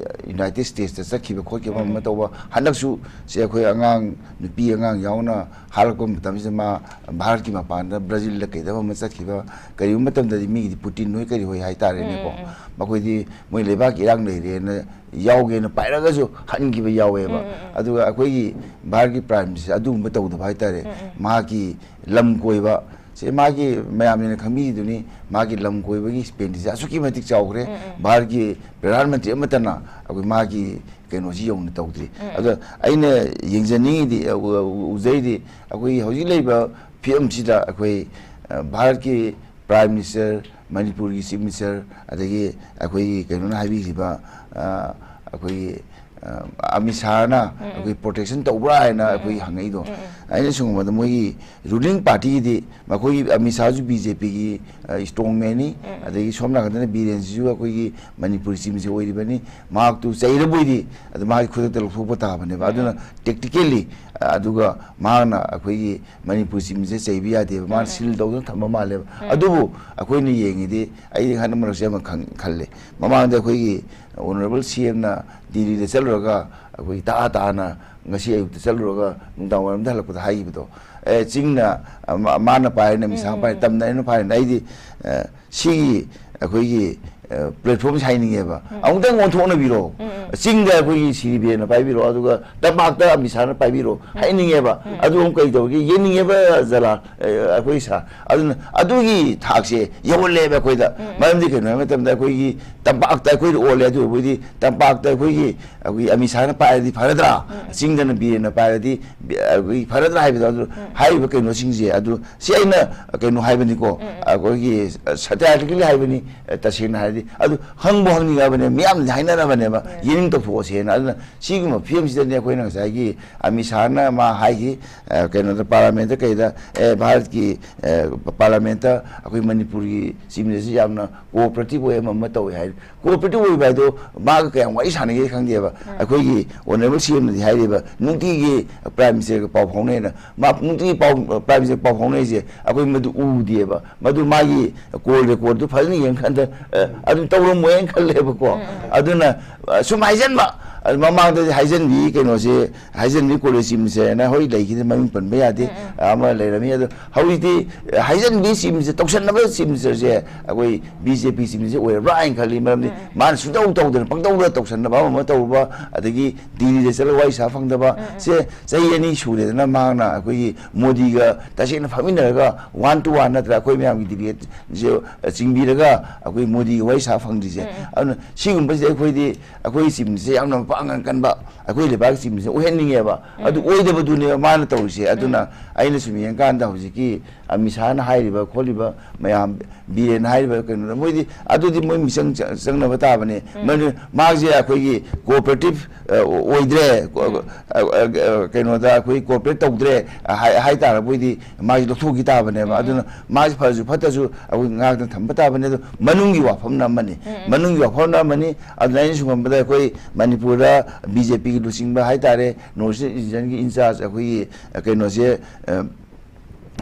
United States ꯇ ꯆꯠꯈꯤꯕ ꯈꯣꯠꯈꯤꯕ ꯑꯃ ꯎꯝ꯫ ꯇꯧꯕ꯫ ꯍꯟꯗꯛꯁꯨ ꯁꯤ ꯑꯩꯈꯣꯏ ꯑꯉꯥꯡ, ꯅꯨꯄꯤ ꯑꯉꯥꯡ ꯌꯥꯎꯅ ꯍꯜꯂꯛꯄ ꯃꯇꯝꯁꯤꯗ ꯃꯥ ꯚꯥꯔꯠꯀꯤ ꯃꯄꯥꯟꯗ ꯕ꯭ꯔꯥꯖꯤꯜꯗ ꯀꯩꯗ ꯑꯃ ꯆꯠꯈꯤꯕ꯫ ꯀꯔꯤꯒꯨꯝꯕ ꯃꯇꯝꯗꯗꯤ ꯃꯤꯒꯤꯗꯤ ꯄꯨꯇꯤꯟ ꯍꯣꯏ ꯀꯔꯤ ꯍꯣꯏ ꯍꯥꯏꯇꯥꯔꯦꯅꯦꯀꯣ꯫ ꯎꯝ, ꯎꯝ, ꯎꯝ꯫ ꯃꯈꯣꯏꯗꯤ ꯃꯣꯏ ꯂꯩꯕꯥꯛꯀꯤ ꯏꯔꯥꯡ ꯂꯩꯔꯦꯅ ꯌꯥꯎꯒꯦꯅ ꯄꯥꯏꯔꯒꯁꯨ ꯍꯟꯈꯤꯕ ꯌꯥꯎꯋꯦꯕ꯫ ꯎꯝ, ꯎꯝ, ꯎꯝ꯫ ꯑꯗꯨꯒ ꯑꯩꯈꯣꯏꯒꯤ ꯚꯥꯔꯠꯀꯤ Prime Minister ꯑꯗꯨꯒꯨꯝꯕ ꯇꯧꯗꯕ ꯍꯥꯏꯇꯥꯔꯦ꯫ ꯎꯝ, ꯎꯝ꯫ ꯃꯍꯥꯛꯀꯤ ꯂꯝ ꯀꯣꯏꯕ ꯁꯦ ꯃꯥꯒꯤ ꯃꯌꯥꯝꯅ ꯈꯪꯕꯤꯔꯤꯗꯨꯅꯤ, ꯃꯥꯒꯤ ꯂꯝ ꯀꯣꯏꯕꯒꯤ expenditure ꯑꯁꯨꯛꯀꯤ ꯃꯇꯤꯛ ꯆꯥꯎꯈ꯭ꯔꯦ꯫ ꯎꯝ, ꯎꯝ꯫ ꯚꯥꯔꯠꯀꯤ ꯄ꯭ꯔꯙꯥꯟ ꯃꯟꯇ꯭ꯔꯤ ꯑꯃꯠꯇꯅ ꯑꯩꯈꯣꯏ ꯃꯥꯒꯤ ꯀꯩꯅꯣꯁꯤ ꯌꯧꯅ ꯇꯧꯗ꯭ꯔꯤ꯫ ꯎꯝ꯫ ꯑꯗꯣ ꯑꯩꯅ ꯌꯦꯡꯖꯅꯤꯡꯉꯤꯗꯤ, ꯑ, ꯎ-, ꯎ-, ꯎꯖꯩꯗꯤ ꯑꯩꯈꯣꯏꯒꯤ ꯍꯧꯖꯤꯛ ꯂꯩꯔꯤꯕ ꯐꯤꯕꯝꯁꯤꯗ ꯑꯩꯈꯣꯏ, ꯑ, ꯚꯥꯔꯠꯀꯤ Prime Minister, ꯃꯅꯤꯄꯨꯔꯒꯤ Chief Minister, ꯑꯗꯒꯤ ꯑꯩꯈꯣꯏꯒꯤ ꯀꯩꯅꯣꯅ ꯍꯥꯏꯕꯤꯈꯤꯕ, ꯑ, ꯑꯩꯈꯣꯏꯒꯤ, ꯑ, ꯑꯃꯤꯠ ꯁꯥꯍꯅ ꯎꯝ, ꯎꯝ꯫ ꯑꯩꯈꯣꯏ protection ꯇꯧꯕ꯭ꯔꯥ ꯍꯥꯏꯅ ꯎꯝ, ꯑꯩꯈꯣꯏ ꯎꯝ꯫ ꯍꯪꯉꯛꯏꯗꯣ꯫ ꯎꯝ, ꯎꯝ꯫ ꯑꯩꯅ ꯁꯨꯝꯕꯗ ꯃꯣꯏꯒꯤ ruling party ꯒꯤꯗꯤ ꯃꯈꯣꯏꯒꯤ ꯑꯃꯤꯠ ꯁꯥꯍꯁꯨ B J P ꯒꯤ, ꯑ, strong man ꯅꯤ, ꯎꯝ, ꯎꯝ꯫ ꯑꯗꯒꯤ ꯁꯣꯝ ꯅꯥꯀꯟꯗꯅ ꯕꯤꯔꯦꯟꯁꯤꯁꯨ ꯑꯩꯈꯣꯏꯒꯤ ꯃꯅꯤꯄꯨꯔ Chief Minister ꯑꯣꯏꯔꯤꯕꯅꯤ꯫ ꯃꯍꯥꯛꯇꯨ ꯆꯩꯔꯕꯣꯏꯗꯤ ꯑꯗꯨ ꯃꯥꯒꯤ ꯈꯨꯗꯛꯇ ꯂꯧꯊꯣꯛꯄ ꯇꯥꯕꯅꯦꯕ꯫ ꯎꯝ, ꯑꯗꯨꯅ ꯎꯝ꯫ Tactically, ꯑ, ꯑꯗꯨꯒ ꯃꯍꯥꯛꯅ ꯑꯩꯈꯣꯏꯒꯤ ꯃꯅꯤꯄꯨꯔ Chief Minister ꯆꯩꯕ ꯌꯥꯗꯦꯕ꯫ ꯃꯥꯅ ꯎꯝ, ꯎꯝ꯫ Seal ꯇꯧꯗꯨꯅ ꯊꯝꯕ ꯃꯥꯜꯂꯦꯕ꯫ ꯎꯝ꯫ ꯑꯗꯨꯕꯨ ꯑꯩꯈꯣꯏꯅ ꯌꯦꯡꯉꯤꯗꯤ ꯑꯩ ꯍꯟꯗꯛ ꯃꯔꯛꯁꯦ ꯑꯃ ꯈꯪ-, ꯈꯜꯂꯦ꯫ ꯃꯃꯥꯡꯗ ꯑꯩꯈꯣꯏꯒꯤ Honourable C M ꯅ ꯗꯤꯜꯂꯤꯗ ꯆꯠꯂꯨꯔꯒ ꯑꯩꯈꯣꯏ ꯇꯥ ꯇꯥꯅ ꯉꯁꯤ ꯑꯌꯨꯛꯇ ꯆꯠꯂꯨꯔꯒ ꯅꯨꯡꯗꯥꯡ ꯋꯥꯏꯔꯝꯗ ꯍꯜꯂꯛꯄꯗ ꯍꯥꯏꯈꯤꯕꯗꯣ, "ꯑꯦ, ꯆꯤꯡꯅ, ꯑ, ꯃꯥ-, ꯃꯥꯅ ꯄꯥꯏꯔꯦ, ꯅꯨꯃꯤꯠ ꯁꯥꯡ ꯄꯥꯏꯔꯦ, ꯎꯝ, ꯎꯝ꯫ ꯇꯝꯅ ꯑꯩꯅ ꯄꯥꯏꯔꯦ"꯫ ꯑꯩꯗꯤ, ꯑ, ꯁꯤꯒꯤ ꯑꯩꯈꯣꯏꯒꯤ, ꯑ, platform ꯁꯦ ꯍꯥꯏꯅꯤꯡꯉꯦꯕ꯫ ꯎꯝ꯫ ꯑꯃꯨꯛꯇꯪ ꯑꯣꯟꯊꯣꯛꯅꯕꯤꯔꯣ꯫ ꯎꯝ, ꯎꯝ꯫ ꯆꯤꯡꯗ ꯑꯩꯈꯣꯏꯒꯤ ꯁꯤ ꯕꯤ ꯑꯦꯟꯅ ꯄꯥꯏꯕꯤꯔꯣ, ꯑꯗꯨꯒ ꯇꯝꯄꯥꯛꯇ ꯑꯃꯤꯠ ꯁꯥꯍꯅ ꯄꯥꯏꯕꯤꯔꯣ ꯎꯝ꯫ ꯍꯥꯏꯅꯤꯡꯉꯦꯕ꯫ ꯎꯝ꯫ ꯑꯗꯨ ꯑꯃꯨꯛ ꯀꯩ ꯇꯧꯔꯒꯦ ꯌꯦꯡꯅꯤꯡꯉꯦꯕ ꯖꯂꯥꯜ, ꯑ, ꯑꯩꯈꯣꯏ ꯁꯥꯔ꯫ ꯑꯗꯨꯅ ꯑꯗꯨꯒꯤ ꯊꯥꯛꯁꯦ ꯌꯧꯍꯜꯂꯦꯕ ꯑꯩꯈꯣꯏꯗ꯫ ꯎꯝ꯫ ꯃꯔꯝꯗꯤ ꯀꯩꯅꯣ ꯍꯥꯏꯕ ꯃꯇꯝꯗ ꯑꯩꯈꯣꯏꯒꯤ ꯇꯝꯄꯥꯛꯇ ꯑꯩꯈꯣꯏꯗ ꯑꯣꯜꯂꯦ꯫ ꯑꯗꯨ ꯑꯣꯏꯕꯨꯗꯤ ꯇꯝꯄꯥꯛꯇ ꯑꯩꯈꯣꯏꯒꯤ, ꯑꯩꯈꯣꯏꯒꯤ ꯑꯃꯤꯠ ꯁꯥꯍꯅ ꯄꯥꯏꯔꯗꯤ ꯐꯔꯗ꯭ꯔꯥ? ꯎꯝ꯫ ꯆꯤꯡꯗꯅ ꯕꯤꯔꯦꯟꯅ ꯄꯥꯏꯔꯗꯤ ꯕꯤ-, ꯑꯩꯈꯣꯏꯒꯤ ꯐꯔꯗ꯭ꯔꯥ ꯍꯥꯏꯕꯗꯣ꯫ ꯑꯗꯨ ꯎꯝ꯫ ꯍꯥꯏꯔꯤꯕ ꯀꯩꯅꯣꯁꯤꯡꯁꯦ, ꯑꯗꯨ ꯁꯤ ꯑꯩꯅ ꯀꯩꯅꯣ ꯍꯥꯏꯕꯅꯤꯀꯣ, ꯎꯝ, ꯎꯝ꯫ ꯑꯩꯈꯣꯏꯒꯤ scientifically ꯍꯥꯏꯕꯅꯤ, ꯇꯁꯦꯡꯅ ꯍꯥꯏꯔꯗꯤ꯫ ꯑꯗꯨ ꯍꯪꯕꯨ ꯍꯪꯅꯤꯡꯉꯕꯅꯦ, ꯃꯤꯌꯥꯝꯅꯗꯤ ꯍꯥꯏꯅꯔꯕꯅꯦꯕ, ꯌꯦꯅꯤꯡ ꯇꯧꯊꯣꯛꯑꯁꯦꯅ꯫ ꯑꯗꯨꯅ ꯁꯤꯒꯨꯝꯕ ꯐꯤꯕꯝꯁꯤꯗꯅꯦ ꯑꯩꯈꯣꯏꯅ ꯉꯁꯥꯏꯒꯤ ꯑꯃꯤꯠ ꯁꯥꯍꯅ ꯃꯥ ꯍꯥꯏꯈꯤ, ꯑ, ꯀꯩꯅꯣꯗ, ꯄꯥꯔꯂꯥꯃꯦꯟꯠꯇ ꯀꯩꯗ, "ꯑꯦ, ꯚꯥꯔꯠꯀꯤ, ꯑ, ꯄꯥꯔꯂꯥꯃꯦꯟꯠꯇ ꯑꯩꯈꯣꯏ ꯃꯅꯤꯄꯨꯔꯒꯤ ꯆꯤꯐ ꯃꯤꯅꯤꯁꯇꯔꯁꯤ ꯌꯥꯝꯅ ꯀꯣꯑꯣꯄꯔꯦꯇꯤꯚ ꯑꯣꯏ, ꯑꯃ ꯑꯃ ꯇꯧꯏ" ꯍꯥꯏ꯫ ꯀꯣꯑꯣꯄꯔꯦꯇꯤꯚ ꯑꯣꯏꯕ ꯍꯥꯏꯗꯣ ꯃꯥꯒ ꯀꯌꯥꯝ ꯋꯥꯔꯤ ꯁꯥꯟꯅꯒꯦ ꯈꯪꯗꯦꯕ꯫ ꯑꯩꯈꯣꯏꯒꯤ ꯑꯣꯅꯔꯦꯕꯜ ꯁꯤ ꯑꯦꯝꯅꯗꯤ ꯍꯥꯏꯔꯤꯕ, ꯅꯨꯡꯇꯤꯒꯤ ꯄ꯭ꯔꯥꯏꯝ ꯃꯤꯅꯤꯁꯇꯔꯒ ꯄꯥꯎ ꯐꯥꯎꯅꯩꯅ꯫ ꯃꯥ ꯅꯨꯡꯇꯤꯒꯤ ꯄꯥꯎ, ꯄ꯭ꯔꯥꯏꯝ ꯃꯤꯅꯤꯁꯇꯔ ꯄꯥꯎ ꯐꯥꯎꯅꯩꯁꯦ ꯑꯩꯈꯣꯏ ꯃꯗꯨ ꯎꯗꯦꯕ꯫ ꯃꯗꯨ ꯃꯥꯒꯤ ꯀꯣꯜ ꯔꯦꯀꯣꯔꯗꯇꯨ ꯐꯖꯅ ꯌꯦꯡꯀꯥꯟꯗ, ꯑ, ꯑꯗꯨꯝ ꯇꯧꯔꯝꯃꯣꯏꯅ ꯈꯜꯂꯦꯕꯀꯣ꯫ ꯑꯗꯨꯅ, ꯑ, ꯁꯨꯝ ꯍꯥꯏꯖꯟꯕ, ꯑ, ꯃꯃꯥꯡꯗꯗꯤ ꯍꯥꯏꯖꯟꯕꯤ ꯀꯩꯅꯣꯁꯦ, ꯍꯥꯏꯖꯟꯕꯤ ꯀꯣꯂꯦꯖ ꯆꯤꯐ ꯃꯤꯅꯤꯁꯇꯔꯅ ꯍꯣꯏ ꯂꯩꯈꯤꯗꯦ, ꯃꯃꯤꯡ ꯄꯟꯕ ꯌꯥꯗꯦ, ꯑꯃ ꯂꯩꯔꯝꯃꯤ꯫ ꯑꯗꯣ ꯍꯧꯖꯤꯛꯇꯤ, ꯑ, ꯍꯥꯏꯖꯟꯕꯤ ꯆꯤꯐ ꯃꯤꯅꯤꯁꯇꯔ, ꯇꯧꯁꯟꯅꯕ ꯆꯤꯐ ꯃꯤꯅꯤꯁꯇꯔꯁꯦ ꯑꯩꯈꯣꯏ ꯕꯤ ꯖꯦ ꯄꯤ ꯆꯤꯐ ꯃꯤꯅꯤꯁꯇꯔ ꯑꯣꯏꯔꯕ꯭ꯔꯥ ꯍꯥꯏꯅ ꯈꯜꯂꯤ꯫ ꯃꯔꯝꯗꯤ ꯃꯥꯅ ꯁꯨꯡꯇꯧ ꯇꯧꯗꯅ ꯄꯪꯇꯧꯗ ꯇꯧꯁꯟꯅꯕ ꯑꯃ ꯑꯃ ꯇꯧꯔꯨꯕ, ꯑꯗꯒꯤ ꯗꯤꯜꯂꯤꯗ ꯆꯠꯂꯒ ꯋꯥꯔꯤ ꯁꯥ ꯐꯪꯗꯕ, ꯁꯦ ꯆꯍꯤ ꯑꯅꯤ ꯁꯨꯔꯦꯗꯅ ꯃꯍꯥꯛꯅ ꯑꯩꯈꯣꯏꯒꯤ ꯃꯣꯗꯤꯒ ꯇꯁꯦꯡꯅ ꯐꯝꯃꯤꯟꯅꯔꯒ one to one ꯅꯠꯇ꯭ꯔꯒ ꯑꯩꯈꯣꯏ ꯃꯌꯥꯝꯒꯤ ꯗꯤꯕꯦꯠꯁꯦ ꯆꯤꯡꯕꯤꯔꯒ ꯑꯩꯈꯣꯏ ꯃꯣꯗꯤꯒ ꯋꯥꯔꯤ ꯁꯥ ꯐꯪꯗ꯭ꯔꯤꯁꯦ꯫ ꯑꯗꯨꯅ ꯁꯤꯒꯨꯝꯕꯁꯦ ꯑꯩꯈꯣꯏꯗꯤ, ꯑꯩꯈꯣꯏ ꯆꯤꯐ ꯃꯤꯅꯤꯁꯇꯔꯁꯦ ꯌꯥꯝꯅ ꯃꯄꯥꯡꯒꯜ ꯀꯟꯕ, ꯑꯩꯈꯣꯏ ꯂꯩꯕꯥꯛꯀꯤ ꯆꯤꯐ ꯃꯤꯅꯤꯁꯇꯔ ꯑꯣꯏꯍꯟꯅꯤꯡꯉꯦꯕ꯫ ꯑꯗꯨ ꯑꯣꯏꯗꯕꯗꯨꯅꯦꯕ ꯃꯥꯅ ꯇꯧꯔꯤꯁꯦ꯫ ꯑꯗꯨꯅ ꯑꯩꯅ ꯁꯨꯝ ꯌꯦꯡꯀꯥꯟꯗ ꯍꯧꯖꯤꯛꯀꯤ ꯑꯃꯤꯠ ꯁꯥꯍꯅ ꯍꯥꯏꯔꯤꯕ ꯈꯣꯠꯂꯤꯕ ꯃꯌꯥꯝ, ꯕꯤꯔꯦꯟ ꯍꯥꯏꯔꯤꯕ ꯀꯩꯅꯣꯗ, ꯃꯣꯏꯗꯤ ꯑꯗꯨꯗꯤ ꯃꯣꯏ ꯃꯤꯆꯪ ꯆ-, ꯆꯪꯅꯕ ꯇꯥꯕꯅꯦ꯫ ꯃꯗꯨ ꯃꯥꯁꯦ ꯑꯩꯈꯣꯏꯒꯤ ꯀꯣꯑꯣꯄꯔꯦꯇꯤꯚ, ꯑ, ꯑꯣꯏꯗ꯭ꯔꯦ, ꯀꯣ-, ꯑ, ꯑ, ꯑ, ꯀꯩꯅꯣꯗ ꯑꯩꯈꯣꯏ ꯀꯣꯑꯣꯄꯔꯦꯠ ꯇꯧꯗ꯭ꯔꯦ, ꯑ, ꯍꯥꯏ, ꯍꯥꯏ ꯇꯥꯔꯕꯣꯏꯗꯤ ꯃꯥꯁꯦ ꯂꯧꯊꯣꯛꯈꯤ ꯇꯥꯕꯅꯦꯕ꯫ ꯑꯗꯨꯅ ꯃꯥꯁꯦ ꯐꯔꯁꯨ ꯐꯠꯇ꯭ꯔꯁꯨ ꯑꯩꯈꯣꯏ ꯉꯥꯛꯇ ꯊꯝꯕ ꯇꯥꯕꯅꯦ꯫ ꯑꯗꯣ ꯃꯅꯨꯡꯒꯤ ꯋꯥꯐꯝꯅ ꯑꯃꯅꯤ, ꯃꯅꯨꯡꯒꯤ ꯋꯥꯐꯝꯅ ꯑꯃꯅꯤ꯫ ꯑꯗꯨꯅ ꯑꯩꯅ ꯁꯨꯝ ꯈꯟꯕꯗ ꯑꯩꯈꯣꯏ ꯃꯅꯤꯄꯨꯔꯗ ꯕꯤ ꯖꯦ ꯄꯤꯒꯤ ꯂꯨꯆꯤꯡꯕ ꯍꯥꯏꯇꯥꯔꯦ, ꯅꯣꯔꯠ ꯏꯁ ꯔꯤꯖꯟꯒꯤ ꯏꯟꯆꯥꯔꯖ ꯑꯩꯈꯣꯏꯒꯤ, ꯑ, ꯀꯩꯅꯣꯁꯦ, ꯑ,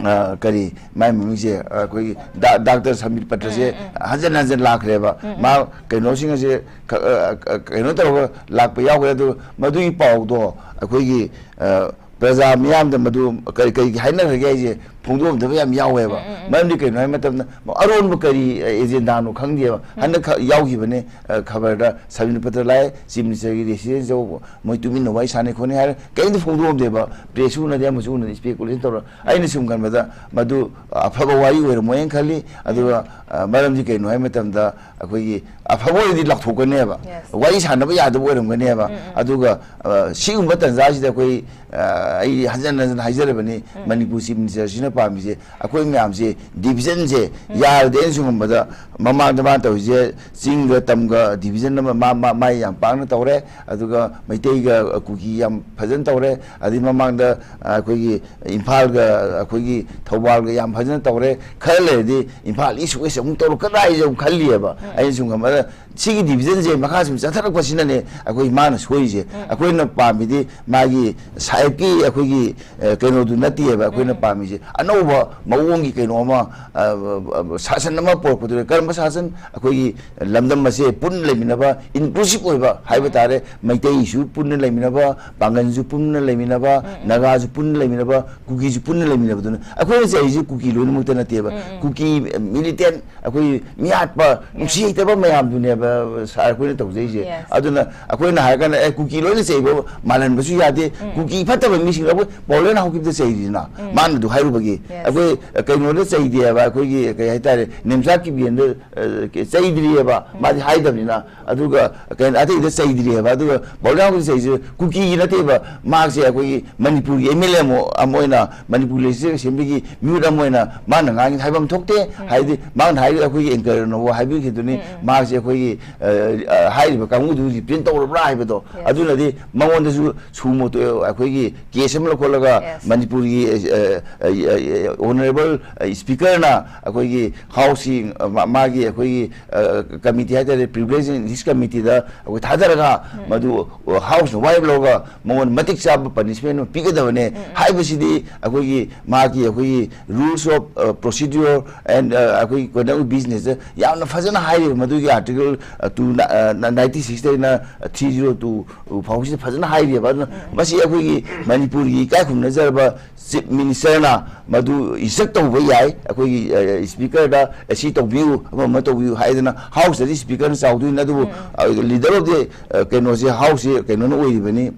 ꯑ, ꯀꯔꯤ, ꯃꯥꯏ ꯃꯃꯤꯡꯁꯦ, ꯑ, ꯑꯩꯈꯣꯏꯒꯤ ꯗꯥ-, ꯗꯥꯛꯇꯔ ꯁꯝꯕꯤꯠ ꯄꯇ꯭ꯔꯁꯦ ꯍꯟꯖꯟ ꯍꯟꯖꯟ ꯂꯥꯛꯈ꯭ꯔꯦꯕ꯫ ꯃꯥ ꯀꯩꯅꯣꯁꯤꯡ ꯑꯁꯦ ꯈ-, ꯑ, ꯑ, ꯀꯩꯅꯣ ꯇꯧꯔꯒ ꯂꯥꯛꯄ ꯌꯥꯎꯈ꯭ꯔꯦ꯫ ꯑꯗꯨ ꯃꯗꯨꯒꯤ ꯄꯥꯎꯗꯣ ꯑꯩꯈꯣꯏꯒꯤ, ꯑ, ꯄ꯭ꯔꯖꯥ ꯃꯤꯌꯥꯝꯗ ꯃꯗꯨ ꯀꯔꯤ, ꯀꯔꯤ ꯍꯥꯏꯅꯈ꯭ꯔꯒꯦ ꯍꯥꯏꯁꯦ ꯐꯣꯡꯗꯣꯛꯑꯝꯗꯕ ꯌꯥꯝ ꯌꯥꯎꯋꯦꯕ꯫ ꯃꯔꯝꯗꯤ ꯀꯩꯅꯣ ꯍꯥꯏꯕ ꯃꯇꯝꯗ ꯑꯔꯣꯟꯕ ꯀꯔꯤ, ꯑ, ꯑꯦꯖꯦꯟꯗꯥꯅꯣ ꯈꯪꯗꯦꯕ꯫ ꯍꯟꯗꯛ ꯈ-, ꯌꯥꯎꯈꯤꯕꯅꯦ, ꯑ, ꯈꯕꯔꯗ ꯁꯝꯕꯤꯠ ꯄꯇ꯭ꯔ ꯂꯥꯛꯑꯦ, ꯆꯤꯐ ꯃꯤꯅꯤꯁꯇꯔꯒꯤ ꯔꯦꯁꯤꯗꯦꯟꯁ ꯌꯧꯕ, ꯃꯣꯏ ꯇꯨꯃꯤꯟꯅ ꯋꯥꯔꯤ ꯁꯥꯟꯅꯩ ꯈꯣꯠꯅꯩ ꯍꯥꯏꯔ ꯀꯔꯤꯝꯇ ꯐꯣꯡꯗꯣꯛꯑꯝꯗꯦꯕ꯫ ꯄ꯭ꯔꯦꯁꯁꯨ ꯎꯅꯗꯦ, ꯑꯃꯁꯨ ꯎꯅꯗꯦ, ꯏꯁꯄꯦꯀꯨꯂꯦꯁꯟ ꯇꯧꯔ꯫ ꯑꯩꯅ ꯁꯨꯝ ꯈꯟꯕꯗ ꯃꯗꯨ ꯑꯐꯕ ꯋꯥꯔꯤ ꯑꯣꯏꯔꯝꯃꯣꯏꯅ ꯈꯜꯂꯤ꯫ ꯑꯗꯨꯒ, ꯑ, ꯃꯔꯝꯗꯤ ꯀꯩꯅꯣ ꯍꯥꯏꯕ ꯃꯇꯝꯗ ꯑꯩꯈꯣꯏꯒꯤ ꯑꯐꯕ ꯑꯣꯏꯔꯗꯤ ꯂꯥꯎꯊꯣꯛꯀꯅꯦꯕ, ꯋꯥꯔꯤ ꯁꯥꯟꯅꯕ ꯌꯥꯗꯕ ꯑꯣꯏꯔꯝꯒꯅꯦꯕ꯫ ꯑꯗꯨꯒ, ꯑ, ꯁꯤꯒꯨꯝꯕ ꯇꯥꯟꯖꯥꯁꯤꯗ ꯑꯩꯈꯣꯏ ꯑ, ꯑꯩ ꯍꯟꯖꯟ ꯍꯟꯖꯟ ꯍꯥꯏꯖꯔꯕꯅꯤ, ꯃꯅꯤꯄꯨꯔ ꯆꯤꯐ ꯃꯤꯅꯤꯁꯇꯔꯁꯤꯅ ꯄꯥꯝꯃꯤꯁꯦ, ꯑꯩꯈꯣꯏ ꯃꯌꯥꯝꯁꯦ ꯗꯤꯕꯤꯖꯟꯁꯦ ꯌꯥꯔꯗꯤ, ꯑꯩꯅ ꯁꯨꯝ ꯈꯟꯕꯗ, ꯃꯃꯥꯡꯗ ꯃꯥꯅ ꯇꯧꯔꯤꯁꯦ, ꯆꯤꯡꯒ ꯇꯝꯒ ꯗꯤꯕꯤꯖꯟ ꯑꯃ ꯃꯥ, ꯃꯥ, ꯃꯥꯏ ꯌꯥꯝ ꯄꯥꯛꯅ ꯇꯧꯔꯦ, ꯑꯗꯨꯒ ꯃꯩꯇꯩꯒ ꯀꯨꯀꯤ ꯌꯥꯝ ꯐꯖꯅ ꯇꯧꯔꯦ, ꯑꯗꯩ ꯃꯃꯥꯡꯗ, ꯑ, ꯑꯩꯈꯣꯏꯒꯤ ꯏꯝꯐꯥꯜꯒ ꯑꯩꯈꯣꯏꯒꯤ ꯊꯧꯕꯥꯜꯒ ꯌꯥꯝ ꯐꯖꯅ ꯇꯧꯔꯦ, ꯈꯔ ꯂꯩꯔꯗꯤ ꯏꯝꯐꯥꯜ ꯏꯁ ꯋꯦꯁ ꯑꯃꯨꯛ ꯇꯧꯔꯛꯀꯗ꯭ꯔꯥ ꯍꯥꯏꯁꯦ ꯑꯃꯨꯛ ꯈꯜꯂꯤꯑꯕ꯫ ꯑꯩꯅ ꯁꯨꯝ ꯈꯟꯕꯗ, ꯁꯤꯒꯤ ꯗꯤꯕꯤꯖꯟꯁꯦ ꯃꯈꯥ ꯁꯨꯝ ꯆꯠꯊꯔꯛꯄꯁꯤꯅꯅꯦ ꯑꯩꯈꯣꯏ ꯃꯥꯅ ꯁꯣꯏꯔꯤꯁꯦ꯫ ꯑꯩꯈꯣꯏꯅ ꯄꯥꯝꯃꯤꯗꯤ ꯃꯥꯒꯤ ꯁꯥꯍꯦꯕꯀꯤ ꯑꯩꯈꯣꯏꯒꯤ, ꯑ, ꯀꯩꯅꯣꯗꯨ ꯅꯠꯇꯦꯕ ꯑꯩꯈꯣꯏꯅ ꯄꯥꯝꯃꯤꯁꯦ꯫ ꯑꯅꯧꯕ ꯃꯑꯣꯡꯒꯤ ꯀꯩꯅꯣ ꯑꯃ, ꯑ, ꯑ, ꯁꯥꯁꯟ ꯑꯃ ꯄꯨꯔꯛꯄꯗꯨꯅ꯫ ꯀꯔꯝꯕ ꯁꯥꯁꯟ? ꯑꯩꯈꯣꯏꯒꯤ ꯂꯝꯗꯝ ꯑꯁꯦ ꯄꯨꯟꯅ ꯂꯩꯃꯤꯟꯅꯕ, ꯏꯟꯀ꯭ꯂꯨꯁꯤꯞ ꯑꯣꯏꯕ ꯍꯥꯏꯕ ꯇꯥꯔꯦ꯫ ꯃꯩꯇꯩꯁꯨ ꯄꯨꯟꯅ ꯂꯩꯃꯤꯟꯅꯕ, ꯄꯥꯡꯒꯜꯁꯨ ꯄꯨꯟꯅ ꯂꯩꯃꯤꯟꯅꯕ, ꯅꯥꯒꯥꯁꯨ ꯄꯨꯟꯅ ꯂꯩꯃꯤꯟꯅꯕ, ꯀꯨꯀꯤꯁꯨ ꯄꯨꯟꯅ ꯂꯩꯃꯤꯟꯅꯕꯗꯨꯅ꯫ ꯑꯩꯈꯣꯏꯅ ꯆꯩꯔꯤꯁꯦ ꯀꯨꯀꯤ ꯂꯣꯏꯅꯃꯛꯇ ꯅꯠꯇꯦꯕ꯫ ꯀꯨꯀꯤ ꯃꯤꯂꯤꯇꯦꯟ, ꯑꯩꯈꯣꯏ ꯃꯤꯍꯥꯠꯄ, ꯅꯨꯡꯁꯤ ꯍꯩꯇꯕ ꯃꯌꯥꯝꯗꯨꯅꯦꯕ ꯁꯥꯔ ꯑꯩꯈꯣꯏꯅ ꯇꯧꯖꯩꯁꯦ꯫ Yes. ꯑꯗꯨꯅ ꯑꯩꯈꯣꯏꯅ ꯍꯥꯏꯔꯒꯅ, "ꯑꯦ, ꯀꯨꯀꯤ ꯂꯣꯏꯅ ꯆꯩꯕ ꯃꯥꯜꯍꯟꯕꯁꯨ ꯌꯥꯗꯦ, ꯀꯨꯀꯤ ꯐꯠꯇꯕ ꯃꯤꯁꯤꯡꯗꯣ ꯑꯩꯈꯣꯏ ꯄꯥꯎꯂꯦꯟ ꯍꯥꯎꯀꯤꯞꯇ ꯆꯩꯔꯤꯗꯅ, ꯃꯥꯅ ꯑꯗꯨ ꯍꯥꯏꯔꯨꯕꯒꯤ꯫ Yes. ꯑꯩꯈꯣꯏ ꯀꯩꯅꯣꯗ ꯆꯩꯗꯦꯕ, ꯑꯩꯈꯣꯏꯒꯤ ꯀꯩ ꯍꯥꯏꯇꯥꯔꯦ, ꯅꯦꯝꯆꯥ ꯀꯤꯕꯦꯟꯗ, ꯑ, ꯆꯩꯗ꯭ꯔꯤꯑꯕ, ꯃꯥꯗꯤ ꯍꯥꯏꯗꯕꯅꯤꯅ꯫ ꯑꯗꯨꯒ ꯀꯩꯅꯣ, ꯑꯇꯩꯗ ꯆꯩꯗ꯭ꯔꯤꯑꯕ꯫ ꯑꯗꯨꯒ ꯄꯥꯎꯂꯦꯟ ꯍꯥꯎꯀꯤꯞꯇ ꯆꯩꯁꯦ ꯀꯨꯀꯤꯒꯤ ꯅꯠꯇꯦꯕ, ꯃꯍꯥꯛꯁꯦ ꯑꯩꯈꯣꯏꯒꯤ ꯃꯅꯤꯄꯨꯔꯒꯤ ꯑꯦꯝ ꯑꯦꯜ ꯑꯦ ꯑꯃ, ꯑꯃ ꯑꯣꯏꯅ, ꯃꯅꯤꯄꯨꯔ ꯂꯦꯖꯤꯁꯂꯦꯇꯤꯚ ꯑꯦꯁꯦꯝꯕ꯭ꯂꯤꯒꯤ ꯃꯤꯍꯨꯠ ꯑꯃ ꯑꯣꯏꯅ ꯃꯥꯅ ꯉꯥꯡꯉꯤ ꯍꯥꯏꯕ ꯑꯃ ꯊꯣꯛꯇꯦ꯫ ꯍꯥꯏꯗꯤ ꯃꯥꯅ ꯍꯥꯏꯔꯤ, ꯑꯩꯈꯣꯏꯒꯤ ꯑꯦꯡꯀꯔꯅꯕꯨ ꯍꯥꯏꯕꯤꯈꯤꯗꯨꯅꯤ, ꯃꯥꯁꯦ ꯑꯩꯈꯣꯏꯒꯤ, ꯑ, ꯑ, ꯍꯥꯏꯔꯤꯕ ꯀꯥꯡꯕꯨꯗꯨ ꯔꯤꯄ꯭ꯔꯦꯖꯦꯟ ꯇꯧꯔꯕ꯭ꯔꯥ ꯍꯥꯏꯕꯗꯣ꯫ Yes. ꯑꯗꯨꯅꯗꯤ ꯃꯉꯣꯟꯗꯁꯨ ꯁꯨꯃꯣꯇꯣ ꯑꯩꯈꯣꯏꯒꯤ ꯀꯦꯁ ꯑꯃ ꯂꯧꯈꯠꯂꯒ, Yes. ꯃꯅꯤꯄꯨꯔꯒꯤ, ꯑ, ꯑ, ꯑ, ꯑ, ꯑꯣꯅꯔꯦꯕꯜ, ꯑ, ꯁ꯭ꯄꯤꯀꯔꯅ ꯑꯩꯈꯣꯏꯒꯤ ꯍꯥꯎꯁꯀꯤ, ꯑ, ꯃꯥ-, ꯃꯥꯒꯤ ꯑꯩꯈꯣꯏꯒꯤ, ꯑ, ꯀꯃꯤꯇꯤ ꯍꯥꯏꯇꯥꯔꯦ, ꯄ꯭ꯔꯤꯚꯤꯂꯦꯖ ꯑꯦꯟ ꯂꯤꯁ ꯀꯃꯤꯇꯤꯗ ꯑꯩꯈꯣꯏ ꯊꯥꯗꯔꯒ, ꯃꯗꯨ, ꯑ, ꯍꯥꯎꯁꯅ ꯋꯥꯔꯦꯞ ꯂꯧꯔꯒ ꯃꯉꯣꯟꯗ ꯃꯇꯤꯛ ꯆꯥꯕ ꯄꯅꯤꯁꯃꯦꯟ ꯑꯃ ꯄꯤꯒꯗꯕꯅꯦ ꯍꯥꯏꯕꯁꯤꯗꯤ ꯑꯩꯈꯣꯏꯒꯤ ꯃꯥꯒꯤ ꯑꯩꯈꯣꯏꯒꯤ rules of, ꯑ, procedure and, ꯑ, ꯑꯩꯈꯣꯏꯒꯤ conduct of business ꯌꯥꯝꯅ ꯐꯖꯅ ꯍꯥꯏꯔꯤꯕ꯫ ꯃꯗꯨꯒꯤ article, ꯑ, two, ꯑ, ninety six ꯇꯩꯅ three zero two ꯐꯥꯎꯕꯁꯤꯗ ꯐꯖꯅ ꯍꯥꯏꯔꯤꯕ꯫ ꯑꯗꯨꯅ ꯃꯁꯤ ꯑꯩꯈꯣꯏꯒꯤ ꯃꯅꯤꯄꯨꯔꯒꯤ ꯏꯀꯥꯏ ꯈꯨꯝꯅꯖꯔꯕ ꯆꯤꯐ ꯃꯤꯅꯤꯁꯇꯔꯅ ꯃꯗꯨ ꯏꯟꯁꯇ꯭ꯔꯛ ꯇꯧꯕ ꯌꯥꯏ꯫ ꯑꯩꯈꯣꯏꯒꯤ, ꯑ, ꯁ꯭ꯄꯤꯀꯔꯗ, "ꯑ, ꯁꯤ ꯇꯧꯕꯤꯌꯨ, ꯑꯃ ꯑꯃ ꯇꯧꯕꯤꯌꯨ" ꯍꯥꯏꯗꯅ꯫ ꯍꯥꯎꯁꯇꯗꯤ ꯁ꯭ꯄꯤꯀꯔꯅ ꯆꯥꯎꯗꯣꯏꯅꯤ, ꯑꯗꯨꯕꯨ, ꯎꯝ, ꯎꯝ꯫ ꯑ, leader of the, ꯑ, ꯀꯩꯅꯣꯁꯦ, ꯍꯥꯎꯁꯁꯦ ꯀꯩꯅꯣꯅ ꯑꯣꯏꯔꯤꯕꯅꯤ,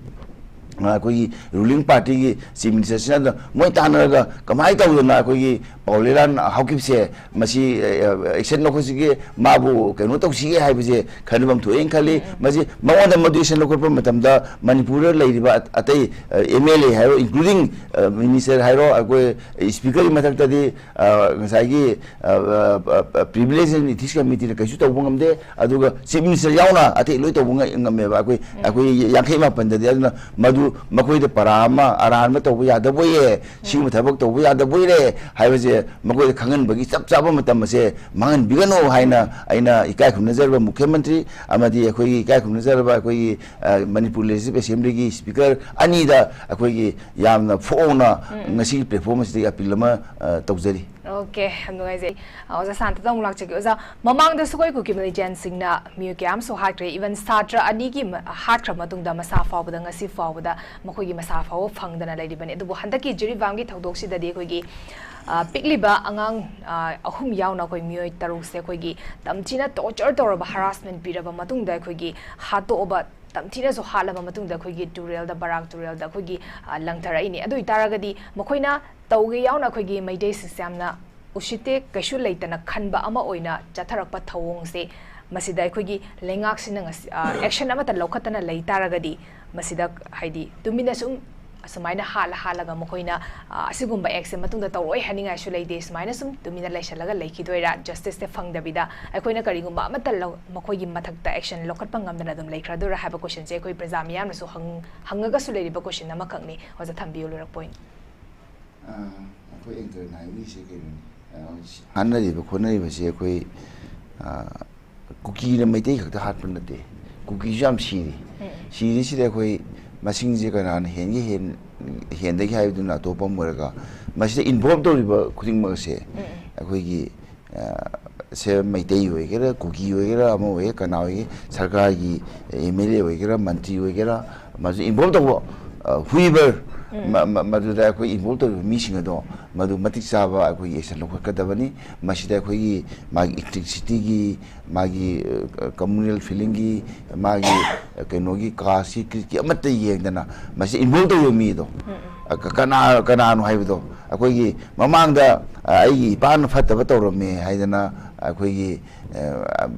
ꯑꯩꯈꯣꯏꯒꯤ ꯔꯨꯂꯤꯡ ꯄꯥꯔꯇꯤꯒꯤ ꯆꯤꯐ ꯃꯤꯅꯤꯁꯇꯔꯁꯤꯅ ꯑꯗꯨꯝ ꯃꯣꯏ ꯇꯥꯟꯅꯔꯒ ꯀꯃꯥꯏꯅ ꯇꯧꯗꯅ ꯑꯩꯈꯣꯏꯒꯤ ꯄꯥꯎꯂꯦꯂꯥꯟ ꯍꯥꯎꯀꯤꯞꯁꯦ ꯃꯁꯤ ꯑꯦꯛꯁꯟ ꯂꯧꯈꯠꯁꯤꯒꯦ, ꯃꯥꯕꯨ ꯀꯩꯅꯣ ꯇꯧꯁꯤꯒꯦ ꯍꯥꯏꯕꯁꯦ ꯈꯟꯅꯐꯝ ꯊꯣꯛꯑꯦꯅ ꯈꯜꯂꯤ꯫ ꯃꯁꯤ ꯃꯉꯣꯟꯗ ꯃꯗꯨ ꯑꯦꯛꯁꯟ ꯂꯧꯈꯠꯄ ꯃꯇꯝꯗ ꯃꯅꯤꯄꯨꯔꯗ ꯂꯩꯔꯤꯕ ꯑꯇꯩ ꯑꯦꯝ ꯑꯦꯜ ꯑꯦ ꯍꯥꯏꯔꯣ, ꯏꯟꯀ꯭ꯂꯨꯗꯤꯡ ꯃꯤꯅꯤꯁꯇꯔ ꯍꯥꯏꯔꯣ, ꯑꯩꯈꯣꯏ ꯁ꯭ꯄꯤꯀꯔꯒꯤ ꯃꯊꯛꯇꯗꯤ ꯉꯁꯥꯏꯒꯤ ꯄ꯭ꯔꯤꯚꯤꯂꯦꯖ ꯑꯦꯟ ꯏꯊꯤꯛꯁ ꯀꯃꯤꯇꯤꯅ ꯀꯩꯁꯨ ꯇꯧꯕ ꯉꯝꯗꯦ꯫ ꯑꯗꯨꯒ ꯆꯤꯐ ꯃꯤꯅꯤꯁꯇꯔ ꯌꯥꯎꯅ ꯑꯇꯩ ꯂꯣꯏ ꯇꯧꯕ ꯉ-, ꯉꯝꯃꯦꯕ꯫ ꯑꯩꯈꯣꯏ, ꯑꯩꯈꯣꯏ ꯌꯥꯡꯈꯩ ꯃꯥꯄꯟꯗꯗꯤ꯫ ꯑꯗꯨꯅ ꯃꯗꯨ ꯃꯈꯣꯏꯗ ꯄꯔꯥ ꯑꯃ ꯑꯔꯥꯟꯕ ꯇꯧꯕ ꯌꯥꯗꯕꯣꯏꯌꯦ, ꯁꯤꯒꯨꯝꯕ ꯊꯕꯛ ꯇꯧꯕ ꯌꯥꯗꯕꯣꯏꯔꯦ ꯍꯥꯏꯕꯁꯦ ꯃꯈꯣꯏꯗ ꯈꯪꯍꯟꯕꯒꯤ ꯆꯞ ꯆꯥꯕ ꯃꯇꯝ ꯑꯁꯦ ꯃꯥꯡꯍꯟꯕꯤꯒꯅꯨ ꯍꯥꯏꯅ ꯑꯩꯅ ꯏꯀꯥꯏ ꯈꯨꯝꯅꯖꯔꯕ ꯃꯨꯈ꯭ꯌ ꯃꯟꯇ꯭ꯔꯤ ꯑꯃꯗꯤ ꯑꯩꯈꯣꯏꯒꯤ ꯏꯀꯥꯏ ꯈꯨꯝꯅꯖꯔꯕ ꯑꯩꯈꯣꯏꯒꯤ, ꯑ, ꯃꯅꯤꯄꯨꯔ ꯂꯦꯖꯤꯁꯂꯦꯇꯤꯚ ꯑꯦꯁꯦꯝꯕ꯭ꯂꯤꯒꯤ ꯁ꯭ꯄꯤꯀꯔ ꯑꯅꯤꯗ ꯑꯩꯈꯣꯏꯒꯤ ꯌꯥꯝꯅ ꯐꯣꯡꯅ ꯉꯁꯤꯒꯤ ꯄ꯭ꯂꯦꯠꯐꯣꯝ ꯑꯁꯤꯗꯒꯤ ꯑꯄꯤꯜ ꯑꯃ, ꯑ, ꯇꯧꯖꯔꯤ꯫ ꯑꯣꯀꯦ, ꯌꯥꯝ ꯅꯨꯡꯉꯥꯏꯖꯩ꯫ ꯑ, ꯑꯣꯖꯥ ꯁꯥꯟꯇꯗ ꯑꯃꯨꯛ ꯂꯥꯛꯆꯒꯦ꯫ ꯑꯣꯖꯥ, ꯃꯃꯥꯡꯗꯁꯨ ꯑꯩꯈꯣꯏ ꯀꯨꯀꯤ ꯃꯤꯂꯤꯇꯦꯟꯁꯤꯡꯅ ꯃꯤꯑꯣꯏ ꯀꯌꯥ ꯑꯃꯁꯨ ꯍꯥꯠꯈ꯭ꯔꯦ꯫ Even ꯁꯥꯇ꯭ꯔ ꯑꯅꯤꯒꯤ ꯃ-, ꯍꯥꯠꯈ꯭ꯔ ꯃꯇꯨꯡꯗ ꯃꯁꯥ ꯐꯥꯎꯕꯗ, ꯉꯁꯤ ꯐꯥꯎꯕꯗ ꯃꯈꯣꯏꯒꯤ ꯃꯁꯥ ꯐꯥꯎꯕ ꯐꯪꯗꯅ ꯂꯩꯔꯤꯕꯅꯤ꯫ ꯑꯗꯨꯕꯨ ꯍꯟꯗꯛꯀꯤ ꯖꯤꯔꯤꯕꯥꯝꯒꯤ ꯊꯧꯗꯣꯛꯁꯤꯗꯗꯤ ꯑꯩꯈꯣꯏꯒꯤ, ꯑ, ꯄꯤꯛꯂꯤꯕ ꯑꯉꯥꯡ, ꯑ, ꯑꯍꯨꯝ ꯌꯥꯎꯅ ꯑꯩꯈꯣꯏ ꯃꯤꯑꯣꯏ ꯇꯔꯨꯛꯁꯦ ꯑꯩꯈꯣꯏꯒꯤ ꯇꯝꯊꯤꯅ torture ꯇꯧꯔꯕ, harassment ꯄꯤꯔꯕ ꯃꯇꯨꯡꯗ ꯑꯩꯈꯣꯏꯒꯤ ꯍꯥꯠꯇꯣꯛꯑꯕ, ꯇꯝꯊꯤꯅꯁꯨ ꯍꯥꯠꯂꯕ ꯃꯇꯨꯡꯗ ꯑꯩꯈꯣꯏꯒꯤ ꯇꯨꯔꯦꯜꯗ, ꯕꯔꯥꯛ ꯇꯨꯔꯦꯜꯗ ꯑꯩꯈꯣꯏꯒꯤ, ꯑ, ꯂꯪꯊꯔꯛꯏꯅꯤ꯫ ꯑꯗꯨ ꯑꯣꯏꯇꯥꯔꯒꯗꯤ ꯃꯈꯣꯏꯅ ꯇꯧꯒꯦ ꯌꯥꯎꯅ ꯑꯩꯈꯣꯏꯒꯤ ꯃꯩꯇꯩꯁꯤꯡꯁꯦ ꯌꯥꯝꯅ ꯎꯁꯤꯠꯇꯦ, ꯀꯩꯁꯨ ꯂꯩꯇꯅ ꯈꯟꯕ ꯑꯃ ꯑꯣꯏꯅ ꯆꯠꯊꯔꯛꯄ ꯊꯧꯑꯣꯡꯁꯦ, ꯃꯁꯤꯗ ꯑꯩꯈꯣꯏꯒꯤ ꯂꯩꯉꯥꯛꯁꯤꯅ ꯉꯁꯤ, ꯑ, action ꯑꯃꯠꯇ ꯂꯧꯈꯠꯇꯅ ꯂꯩ ꯇꯥꯔꯒꯗꯤ, ꯃꯁꯤꯗ ꯍꯥꯏꯗꯤ ꯇꯨꯃꯤꯟꯅ ꯁꯨꯝ ꯑꯁꯨꯃꯥꯏꯅ ꯍꯥꯠꯂ ꯍꯥꯠꯂꯒ ꯃꯈꯣꯏꯅ, ꯑ, ꯑꯁꯤꯒꯨꯝꯕ actꯁꯦ ꯃꯇꯨꯡꯗ ꯇꯧꯔꯣꯏ ꯍꯥꯏꯅꯤꯡꯉꯥꯏꯁꯨ ꯂꯩꯇꯦ꯫ ꯁꯨꯃꯥꯏꯅ ꯁꯨꯝ ꯇꯨꯃꯤꯟꯅ ꯂꯩꯁꯜꯂꯒ ꯂꯩꯈꯤꯗꯣꯏꯔꯥ? Justiceꯁꯦ ꯐꯪꯗꯕꯤꯗ ꯑꯩꯈꯣꯏꯅ ꯀꯔꯤꯒꯨꯝꯕ ꯑꯃꯠꯇ ꯂꯧ-, ꯃꯈꯣꯏꯒꯤ ꯃꯊꯛꯇ action ꯂꯧꯈꯠꯄ ꯉꯝꯗꯅ ꯑꯗꯨꯝ ꯂꯩꯈ꯭ꯔꯗꯣꯏꯔꯥ ꯍꯥꯏꯕ questionꯁꯦ ꯑꯩꯈꯣꯏ ꯄ꯭ꯔꯖꯥ ꯃꯤꯌꯥꯝꯅꯁꯨ ꯍꯪ-, ꯍꯪꯉꯒꯁꯨ ꯂꯩꯔꯤꯕ question ꯑꯃꯈꯛꯅꯤ꯫ ꯑꯣꯖꯥ, ꯊꯝꯕꯤꯌꯨ ꯂꯣꯏꯔꯛꯄ ꯑꯣꯏꯅ꯫ ꯑ, ꯑꯩꯈꯣꯏ anchorꯅ ꯍꯥꯏꯅꯤꯡꯉꯤꯁꯦ ꯀꯩꯅꯣꯅꯤ? ꯑ, ꯍꯧꯖꯤꯛ ꯍꯥꯠꯅꯔꯤꯕ ꯈꯣꯠꯅꯔꯤꯕꯁꯦ ꯑꯩꯈꯣꯏ, ꯑ, ꯀꯨꯀꯤꯅ ꯃꯩꯇꯩ ꯈꯛꯇ ꯍꯥꯠꯄ ꯅꯠꯇꯦ, ꯀꯨꯀꯤꯁꯨ ꯌꯥꯝ ꯁꯤꯔꯤ꯫ ꯎꯝ꯫ ꯁꯤꯔꯤꯁꯤꯗ ꯑꯩꯈꯣꯏ ꯃꯁꯤꯡꯁꯦ ꯀꯅꯥꯅ ꯍꯦꯟꯒꯦ ꯍꯦꯟ-, ꯍꯦꯟꯗꯒꯦ ꯍꯥꯏꯕꯗꯨꯅ ꯑꯇꯣꯞꯄ ꯑꯃ ꯑꯣꯏꯔꯒ, ꯃꯁꯤꯗ involve ꯇꯧꯔꯤꯕ ꯈꯨꯗꯤꯡꯃꯛ ꯑꯁꯦ ꯎꯝ꯫ ꯑꯩꯈꯣꯏꯒꯤ, ꯑ, ꯁꯦ ꯃꯩꯇꯩ ꯑꯣꯏꯒꯦꯔꯥ, ꯀꯨꯀꯤ ꯑꯣꯏꯒꯦꯔꯥ, ꯑꯃ ꯑꯣꯏꯒꯦꯔꯥ, ꯀꯅꯥ ꯑꯣꯏꯒꯦ, ꯁꯔꯀꯥꯔꯒꯤ ꯑꯦꯝ ꯑꯦꯜ ꯑꯦ ꯑꯣꯏꯒꯦꯔꯥ, ꯃꯟꯇ꯭ꯔꯤ ꯑꯣꯏꯒꯦꯔꯥ, ꯃꯁꯤ involve ꯇꯧꯕ, ꯑ, whoever ꯃ- ꯃ- ꯃꯗꯨꯗ ꯑꯩꯈꯣꯏ ꯏꯟꯚꯣꯜꯕ ꯇꯧꯔꯤꯕ ꯃꯤꯁꯤꯡ ꯑꯗꯣ ꯃꯗꯨ ꯃꯇꯤꯛ ꯆꯥꯕ ꯑꯩꯈꯣꯏꯒꯤ ꯑꯦꯛꯁꯟ ꯂꯧꯈꯠꯀꯗꯕꯅꯤ꯫ ꯃꯁꯤꯗ ꯑꯩꯈꯣꯏꯒꯤ ꯃꯥꯒꯤ ꯏꯂꯦꯛꯇ꯭ꯔꯤꯁꯤꯇꯤꯒꯤ, ꯃꯥꯒꯤ ꯀꯝꯃꯨꯅꯦꯜ ꯐꯤꯂꯤꯡꯒꯤ, ꯃꯥꯒꯤ ꯀꯩꯅꯣꯒꯤ ꯀꯥꯁꯀꯤ ꯀ꯭ꯔꯤꯠꯀꯤ ꯑꯃꯠꯇ ꯌꯦꯡꯗꯅ ꯃꯁꯤ ꯏꯟꯚꯣꯜꯕ ꯇꯧꯔꯤꯕ ꯃꯤꯗꯣ, ꯑ, ꯀ- ꯀꯅꯥ ꯀꯅꯥꯅꯣ ꯍꯥꯏꯕꯗꯣ ꯑꯩꯈꯣꯏꯒꯤ ꯃꯃꯥꯡꯗ, ꯑ, ꯑꯩꯒꯤ ꯏꯄꯥꯅ ꯐꯠꯇꯕ ꯇꯧꯔꯝꯃꯦ ꯍꯥꯏꯗꯅ ꯑꯩꯈꯣꯏꯒꯤ, ꯑ,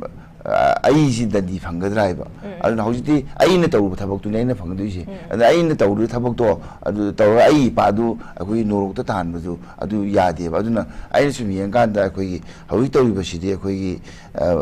ꯑ, ꯑꯩꯁꯤ ꯗꯟꯗꯤ ꯐꯪꯒꯗ꯭ꯔꯥ ꯍꯥꯏꯕ꯫ ꯑꯗꯨꯅ ꯍꯧꯖꯤꯛꯇꯤ ꯑꯩꯅ ꯇꯧꯔꯨꯕ ꯊꯕꯛꯇꯨꯅꯤ ꯑꯩꯅ ꯐꯪꯗꯣꯏꯁꯦ꯫ ꯑꯗꯨꯅ ꯑꯩꯅ ꯇꯧꯔꯨꯕ ꯊꯕꯛꯇꯣ ꯑꯗꯨ ꯇꯧꯔꯒ ꯑꯩ ꯏꯄꯥꯗꯨ ꯑꯩꯈꯣꯏꯒꯤ ꯅꯣꯔꯣꯛꯇ ꯇꯥꯍꯟꯕꯗꯨ ꯑꯗꯨ ꯌꯥꯗꯦꯕ꯫ ꯑꯗꯨꯅ ꯑꯩꯅ ꯁꯨꯝ ꯌꯦꯡꯀꯥꯟꯗ ꯑꯩꯈꯣꯏꯒꯤ ꯍꯧꯖꯤꯛ ꯇꯧꯔꯤꯕꯁꯤꯗꯤ ꯑꯩꯈꯣꯏꯒꯤ, ꯑ,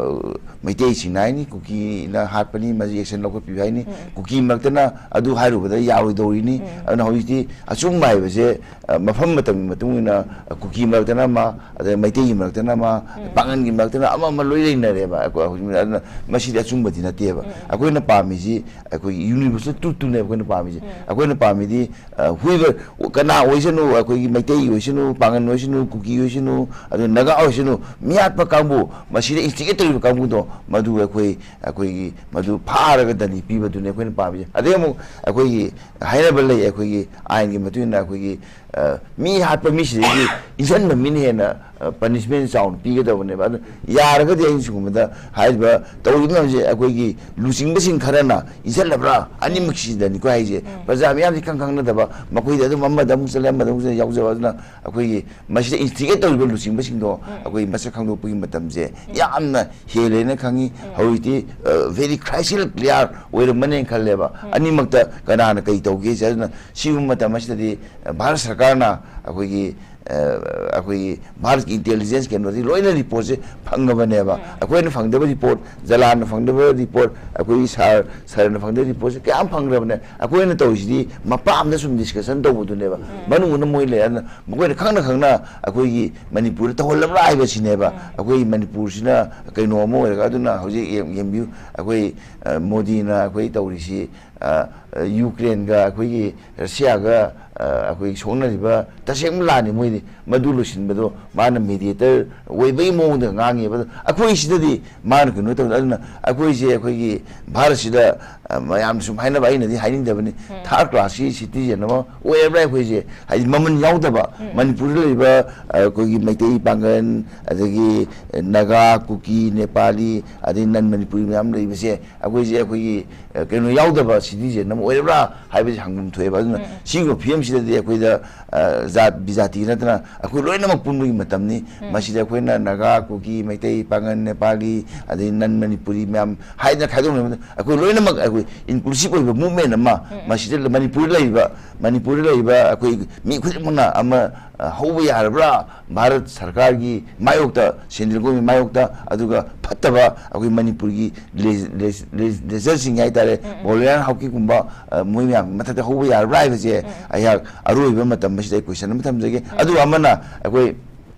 ꯃꯩꯇꯩꯁꯤꯡꯅ ꯍꯥꯏꯅꯤ, ꯀꯨꯀꯤꯅ ꯍꯥꯠꯄꯅꯤ, ꯃꯁꯤ ꯑꯦꯛꯁꯟ ꯂꯧꯈꯠꯄꯤꯌꯨ ꯍꯥꯏꯅꯤ꯫ ꯀꯨꯀꯤ ꯃꯔꯛꯇꯅ ꯑꯗꯨ ꯍꯥꯏꯔꯨꯕꯗ ꯌꯥꯔꯣꯏꯗꯧꯔꯤꯅꯤ꯫ ꯑꯗꯨꯅ ꯍꯧꯖꯤꯛꯇꯤ ꯑꯆꯨꯝꯕ ꯍꯥꯏꯕꯁꯦ, ꯑ, ꯃꯐꯝ ꯃꯇꯝꯒꯤ ꯃꯇꯨꯡ ꯏꯟꯅ, ꯑ, ꯀꯨꯀꯤ ꯃꯔꯛꯇꯅ ꯑꯃ, ꯑꯗꯩ ꯃꯩꯇꯩꯒꯤ ꯃꯔꯛꯇꯅ ꯑꯃ, ꯄꯥꯉꯟꯒꯤ ꯃꯔꯛꯇꯅ ꯑꯃ, ꯑꯃ ꯂꯣꯏ ꯂꯩꯅꯔꯦꯕ꯫ ꯑꯩꯈꯣꯏ ꯍꯧꯖꯤꯛ ꯑꯗꯨꯅ ꯃꯁꯤꯗꯤ ꯑꯆꯨꯝꯕꯗꯤ ꯅꯠꯇꯦꯕ꯫ ꯑꯩꯈꯣꯏꯅ ꯄꯥꯝꯃꯤꯁꯤ ꯑꯩꯈꯣꯏꯒꯤ ꯌꯨꯅꯤꯚꯔꯁꯦꯜ ꯇ꯭ꯔꯨꯠꯇꯨꯅꯦꯕ ꯑꯩꯈꯣꯏꯅ ꯄꯥꯝꯃꯤꯁꯦ꯫ ꯑꯩꯈꯣꯏꯅ ꯄꯥꯝꯃꯤꯗꯤ, ꯑ, whoever, ꯀꯅꯥ ꯑꯣꯏꯁꯅꯨ, ꯑꯩꯈꯣꯏꯒꯤ ꯃꯩꯇꯩ ꯑꯣꯏꯁꯅꯨ, ꯄꯥꯉꯟ ꯑꯣꯏꯁꯅꯨ, ꯀꯨꯀꯤ ꯑꯣꯏꯁꯅꯨ, ꯑꯗꯨ ꯅꯥꯒꯥ ꯑꯣꯏꯁꯅꯨ, ꯃꯤꯍꯥꯠꯄ ꯀꯥꯡꯕꯨ, ꯃꯁꯤꯗ ꯏꯟꯁꯇꯤꯒꯦꯠ ꯇꯧꯔꯤꯕ ꯀꯥꯡꯕꯨꯗꯣ, ꯃꯗꯨ ꯑꯩꯈꯣꯏ, ꯑꯩꯈꯣꯏꯒꯤ ꯃꯗꯨ ꯐꯥꯔꯒ ꯗꯟꯗꯤ ꯄꯤꯕꯗꯨꯅꯤ ꯑꯩꯈꯣꯏꯅ ꯄꯥꯝꯃꯤꯁꯦ꯫ ꯑꯗꯩ ꯑꯃꯨꯛ ꯑꯩꯈꯣꯏꯒꯤ ꯍꯥꯏꯅꯕ ꯂꯩ, ꯑꯩꯈꯣꯏꯒꯤ ꯑꯥꯏꯟꯒꯤ ꯃꯇꯨꯡ ꯏꯟꯅ ꯑꯩꯈꯣꯏꯒꯤ, ꯑ, ꯃꯤ ꯍꯥꯠꯄ ꯃꯤꯁꯤꯗꯒꯤ ꯏꯟꯁꯤꯟꯕ ꯃꯤꯅ ꯍꯦꯟꯅ, ꯑ, ꯄꯅꯤꯁꯃꯦꯟ ꯆꯥꯎꯅ ꯄꯤꯒꯗꯕꯅꯦꯕ꯫ ꯑꯗꯨ ꯌꯥꯔꯒꯗꯤ ꯑꯩꯅ ꯁꯤꯒꯨꯝꯕꯗ ꯍꯥꯏꯔꯤꯕ ꯇꯧꯔꯤꯕ ꯃꯌꯥꯝꯁꯦ ꯑꯩꯈꯣꯏꯒꯤ ꯂꯨꯆꯤꯡꯕꯁꯤꯡ ꯈꯔꯅ ꯏꯟꯁꯤꯜꯂꯕ꯭ꯔꯥ? ꯑꯅꯤꯃꯛꯁꯤꯗꯅꯤꯀꯣ ꯍꯥꯏꯁꯦ꯫ ꯄ꯭ꯔꯖꯥ ꯃꯤꯌꯥꯝꯁꯤ ꯈꯪ ꯈꯪꯅꯗꯕ, ꯃꯈꯣꯏꯗ ꯑꯗꯨꯝ ꯑꯃꯗ ꯑꯃꯨꯛ ꯆꯠꯂꯦ, ꯑꯃꯗ ꯑꯃꯨꯛ ꯆꯠꯂꯦ ꯌꯥꯎꯖꯕ꯫ ꯑꯗꯨꯅ ꯑꯩꯈꯣꯏꯒꯤ ꯃꯁꯤꯗ ꯏꯟꯁꯇꯤꯒꯦꯠ ꯇꯧꯔꯤꯕ ꯂꯨꯆꯤꯡꯕꯁꯤꯡꯗꯣ ꯑꯩꯈꯣꯏ ꯃꯁꯛ ꯈꯪꯗꯣꯛꯄꯒꯤ ꯃꯇꯝꯁꯦ ꯌꯥꯝꯅ ꯍꯦꯜꯂꯦꯅ ꯈꯪꯉꯤ꯫ ꯍꯧꯖꯤꯛꯇꯤ, ꯑ, very crucial player ꯑꯣꯏꯔꯝꯃꯅꯦꯅ ꯈꯜꯂꯦꯕ꯫ ꯑꯅꯤꯃꯛꯇ ꯀꯅꯥꯅ ꯀꯩ ꯇꯧꯒꯦꯁꯦ꯫ ꯑꯗꯨꯅ ꯁꯤꯒꯨꯝꯕ ꯃꯇꯝ ꯑꯁꯤꯗꯗꯤ, ꯑ, ꯚꯥꯔꯠ ꯁꯔꯀꯥꯔꯅ ꯑꯩꯈꯣꯏꯒꯤ, ꯑ, ꯑꯩꯈꯣꯏꯒꯤ ꯚꯥꯔꯠꯀꯤ ꯏꯟꯇꯦꯂꯤꯖꯦꯟꯁ ꯀꯩꯅꯣꯗꯤ ꯂꯣꯏꯅ ꯔꯤꯄꯣꯔꯠꯁꯦ ꯐꯪꯉꯕꯅꯦꯕ꯫ ꯑꯩꯈꯣꯏꯅ ꯐꯪꯗꯕ ꯔꯤꯄꯣꯔꯠ, ꯖꯂꯥꯟꯅ ꯐꯪꯗꯕ ꯔꯤꯄꯣꯔꯠ, ꯑꯩꯈꯣꯏꯒꯤ ꯁꯥꯔ, ꯁꯥꯔꯅ ꯐꯪꯗꯕ ꯔꯤꯄꯣꯔꯠꯁꯦ ꯀꯌꯥꯝ ꯐꯪꯈ꯭ꯔꯕꯅꯦ꯫ ꯑꯩꯈꯣꯏꯅ ꯇꯧꯔꯤꯁꯤꯗꯤ ꯃꯄꯥ ꯑꯃꯗ ꯁꯨꯝ ꯗꯤꯁꯀꯁꯟ ꯇꯧꯕꯗꯨꯅꯦꯕ꯫ ꯃꯅꯨꯡꯗ ꯃꯣꯏ ꯂꯩ꯫ ꯑꯗꯨꯅ ꯃꯈꯣꯏꯅ ꯈꯪꯅ ꯈꯪꯅ ꯑꯩꯈꯣꯏꯒꯤ ꯃꯅꯤꯄꯨꯔꯗ ꯇꯧꯍꯜꯂꯕ꯭ꯔꯥ ꯍꯥꯏꯕꯁꯤꯅꯦꯕ꯫ ꯑꯩꯈꯣꯏ ꯃꯅꯤꯄꯨꯔꯁꯤꯅ ꯀꯩꯅꯣ ꯑꯃ ꯑꯣꯏꯔꯒ, ꯑꯗꯨꯅ ꯍꯧꯖꯤꯛ ꯌꯦꯡ-, ꯌꯦꯡꯕꯤꯌꯨ, ꯑꯩꯈꯣꯏ, ꯑ, ꯃꯣꯗꯤꯅ ꯑꯩꯈꯣꯏ ꯇꯧꯔꯤꯁꯤ, ꯑ, ꯑ, ꯌꯨꯀ꯭ꯔꯦꯟꯒ ꯑꯩꯈꯣꯏꯒꯤ ꯔꯁꯤꯌꯥꯒ, ꯑ, ꯑꯩꯈꯣꯏꯒꯤ ꯁꯣꯛꯅꯔꯤꯕ ꯇꯁꯦꯡꯕ ꯂꯥꯟꯅꯤ ꯃꯣꯏꯗꯤ꯫ ꯃꯗꯨ ꯂꯣꯏꯁꯤꯟꯕꯗꯣ ꯃꯥꯅ ꯃꯦꯗꯤꯌꯦꯇꯔ ꯑꯣꯏꯕꯒꯤ ꯃꯑꯣꯡꯗ ꯉꯥꯡꯉꯦꯕ꯫ ꯑꯗꯣ ꯑꯩꯈꯣꯏ ꯁꯤꯗꯗꯤ ꯃꯥꯅ ꯀꯩꯅꯣ ꯇꯧꯗ꯫ ꯑꯗꯨꯅ ꯑꯩꯈꯣꯏꯁꯦ ꯑꯩꯈꯣꯏꯒꯤ ꯚꯥꯔꯠꯁꯤꯗ, ꯑ, ꯃꯌꯥꯝ ꯁꯨꯝ ꯍꯥꯏꯅꯕ, ꯑꯩꯅꯗꯤ ꯍꯥꯏꯅꯤꯡꯗꯕꯅꯤ, ꯊꯥꯔꯠ ꯀ꯭ꯂꯥꯁꯀꯤ ꯁꯤꯇꯤꯖꯦꯟ ꯑꯃ ꯑꯣꯏꯔꯕ꯭ꯔꯥ ꯑꯩꯈꯣꯏꯁꯦ? ꯍꯥꯏꯗꯤ ꯃꯃꯜ ꯌꯥꯎꯗꯕ, ꯃꯅꯤꯄꯨꯔꯗ ꯂꯩꯔꯤꯕ, ꯑ, ꯑꯩꯈꯣꯏꯒꯤ ꯃꯩꯇꯩ ꯄꯥꯡꯒꯜ, ꯑꯗꯒꯤ ꯅꯥꯒꯥ, ꯀꯨꯀꯤ, ꯅꯦꯄꯥꯂꯤ, ꯑꯗꯩ ꯅꯟ ꯃꯅꯤꯄꯨꯔꯤ ꯃꯌꯥꯝ ꯂꯩꯕꯁꯦ, ꯑꯩꯈꯣꯏꯁꯦ ꯑꯩꯈꯣꯏꯒꯤ, ꯑ, ꯀꯩꯅꯣ ꯌꯥꯎꯗꯕ ꯁꯤꯇꯤꯖꯦꯟ ꯑꯃ ꯑꯣꯏꯔꯕ꯭ꯔꯥ ꯍꯥꯏꯕꯁꯦ ꯍꯪꯐꯝ ꯊꯣꯛꯑꯦꯕ꯫ ꯑꯗꯨꯅ ꯁꯤꯒꯨꯝꯕ ꯐꯤꯕꯝꯁꯤꯗꯗꯤ ꯑꯩꯈꯣꯏꯗ, ꯑ, ꯖꯥꯠ ꯕꯤꯖꯥꯇꯤ ꯅꯠꯇꯅ ꯑꯩꯈꯣꯏ ꯂꯣꯏꯅꯃꯛ ꯄꯨꯟꯕꯒꯤ ꯃꯇꯝꯅꯤ꯫ ꯃꯁꯤꯗ ꯑꯩꯈꯣꯏꯅ ꯅꯥꯒꯥ, ꯀꯨꯀꯤ, ꯃꯩꯇꯩ, ꯄꯥꯡꯒꯜ, ꯅꯦꯄꯥꯂꯤ, ꯑꯗꯩ ꯅꯟ ꯃꯅꯤꯄꯨꯔꯤ ꯃꯌꯥꯝ ꯍꯥꯏꯗꯅ ꯈꯥꯏꯗꯣꯛꯅꯕꯗ ꯑꯩꯈꯣꯏ ꯂꯣꯏꯅꯃꯛ ꯑꯩꯈꯣꯏ ꯏꯟꯀ꯭ꯂꯨꯁꯤꯚ ꯑꯣꯏꯕ ꯃꯨꯚꯃꯦꯟ ꯑꯃ ꯃꯁꯤꯗ ꯃꯅꯤꯄꯨꯔꯗ ꯂꯩꯔꯤꯕ, ꯃꯅꯤꯄꯨꯔꯗ ꯂꯩꯔꯤꯕ ꯑꯩꯈꯣꯏ ꯃꯤ ꯈꯨꯗꯤꯡꯃꯛꯅ ꯑꯃ, ꯑ, ꯍꯧꯕ ꯌꯥꯔꯕ꯭ꯔꯥ? ꯚꯥꯔꯠ ꯁꯔꯀꯥꯔꯒꯤ ꯃꯥꯌꯣꯛꯇ, ꯁꯦꯟꯇ꯭ꯔꯦꯜ ꯒꯣꯔꯃꯦꯟ ꯃꯥꯌꯣꯛꯇ, ꯑꯗꯨꯒ ꯐꯠꯇꯕ ꯑꯩꯈꯣꯏ ꯃꯅꯤꯄꯨꯔꯒꯤ ꯂꯦꯖ-, ꯂꯦꯖ-, ꯂꯦꯖ-, ꯂꯦꯖꯔꯁꯤꯡ ꯍꯥꯏꯇꯥꯔꯦ, ꯕꯣꯂꯤꯌꯥꯟ ꯍꯥꯎꯀꯤꯞꯀꯨꯝꯕ, ꯑ, ꯃꯣꯏ ꯃꯌꯥꯝꯒꯤ ꯃꯊꯛꯇ ꯍꯧꯕ ꯌꯥꯔꯕ꯭ꯔꯥ ꯍꯥꯏꯕꯁꯦ ꯑꯩꯍꯥꯛ ꯑꯔꯣꯏꯕ ꯃꯇꯝ ꯑꯁꯤꯗ ꯑꯩ ꯀꯣꯏꯁꯟ ꯑꯃ ꯊꯝꯖꯒꯦ꯫ ꯑꯗꯨꯒ ꯑꯃꯅ ꯑꯩꯈꯣꯏ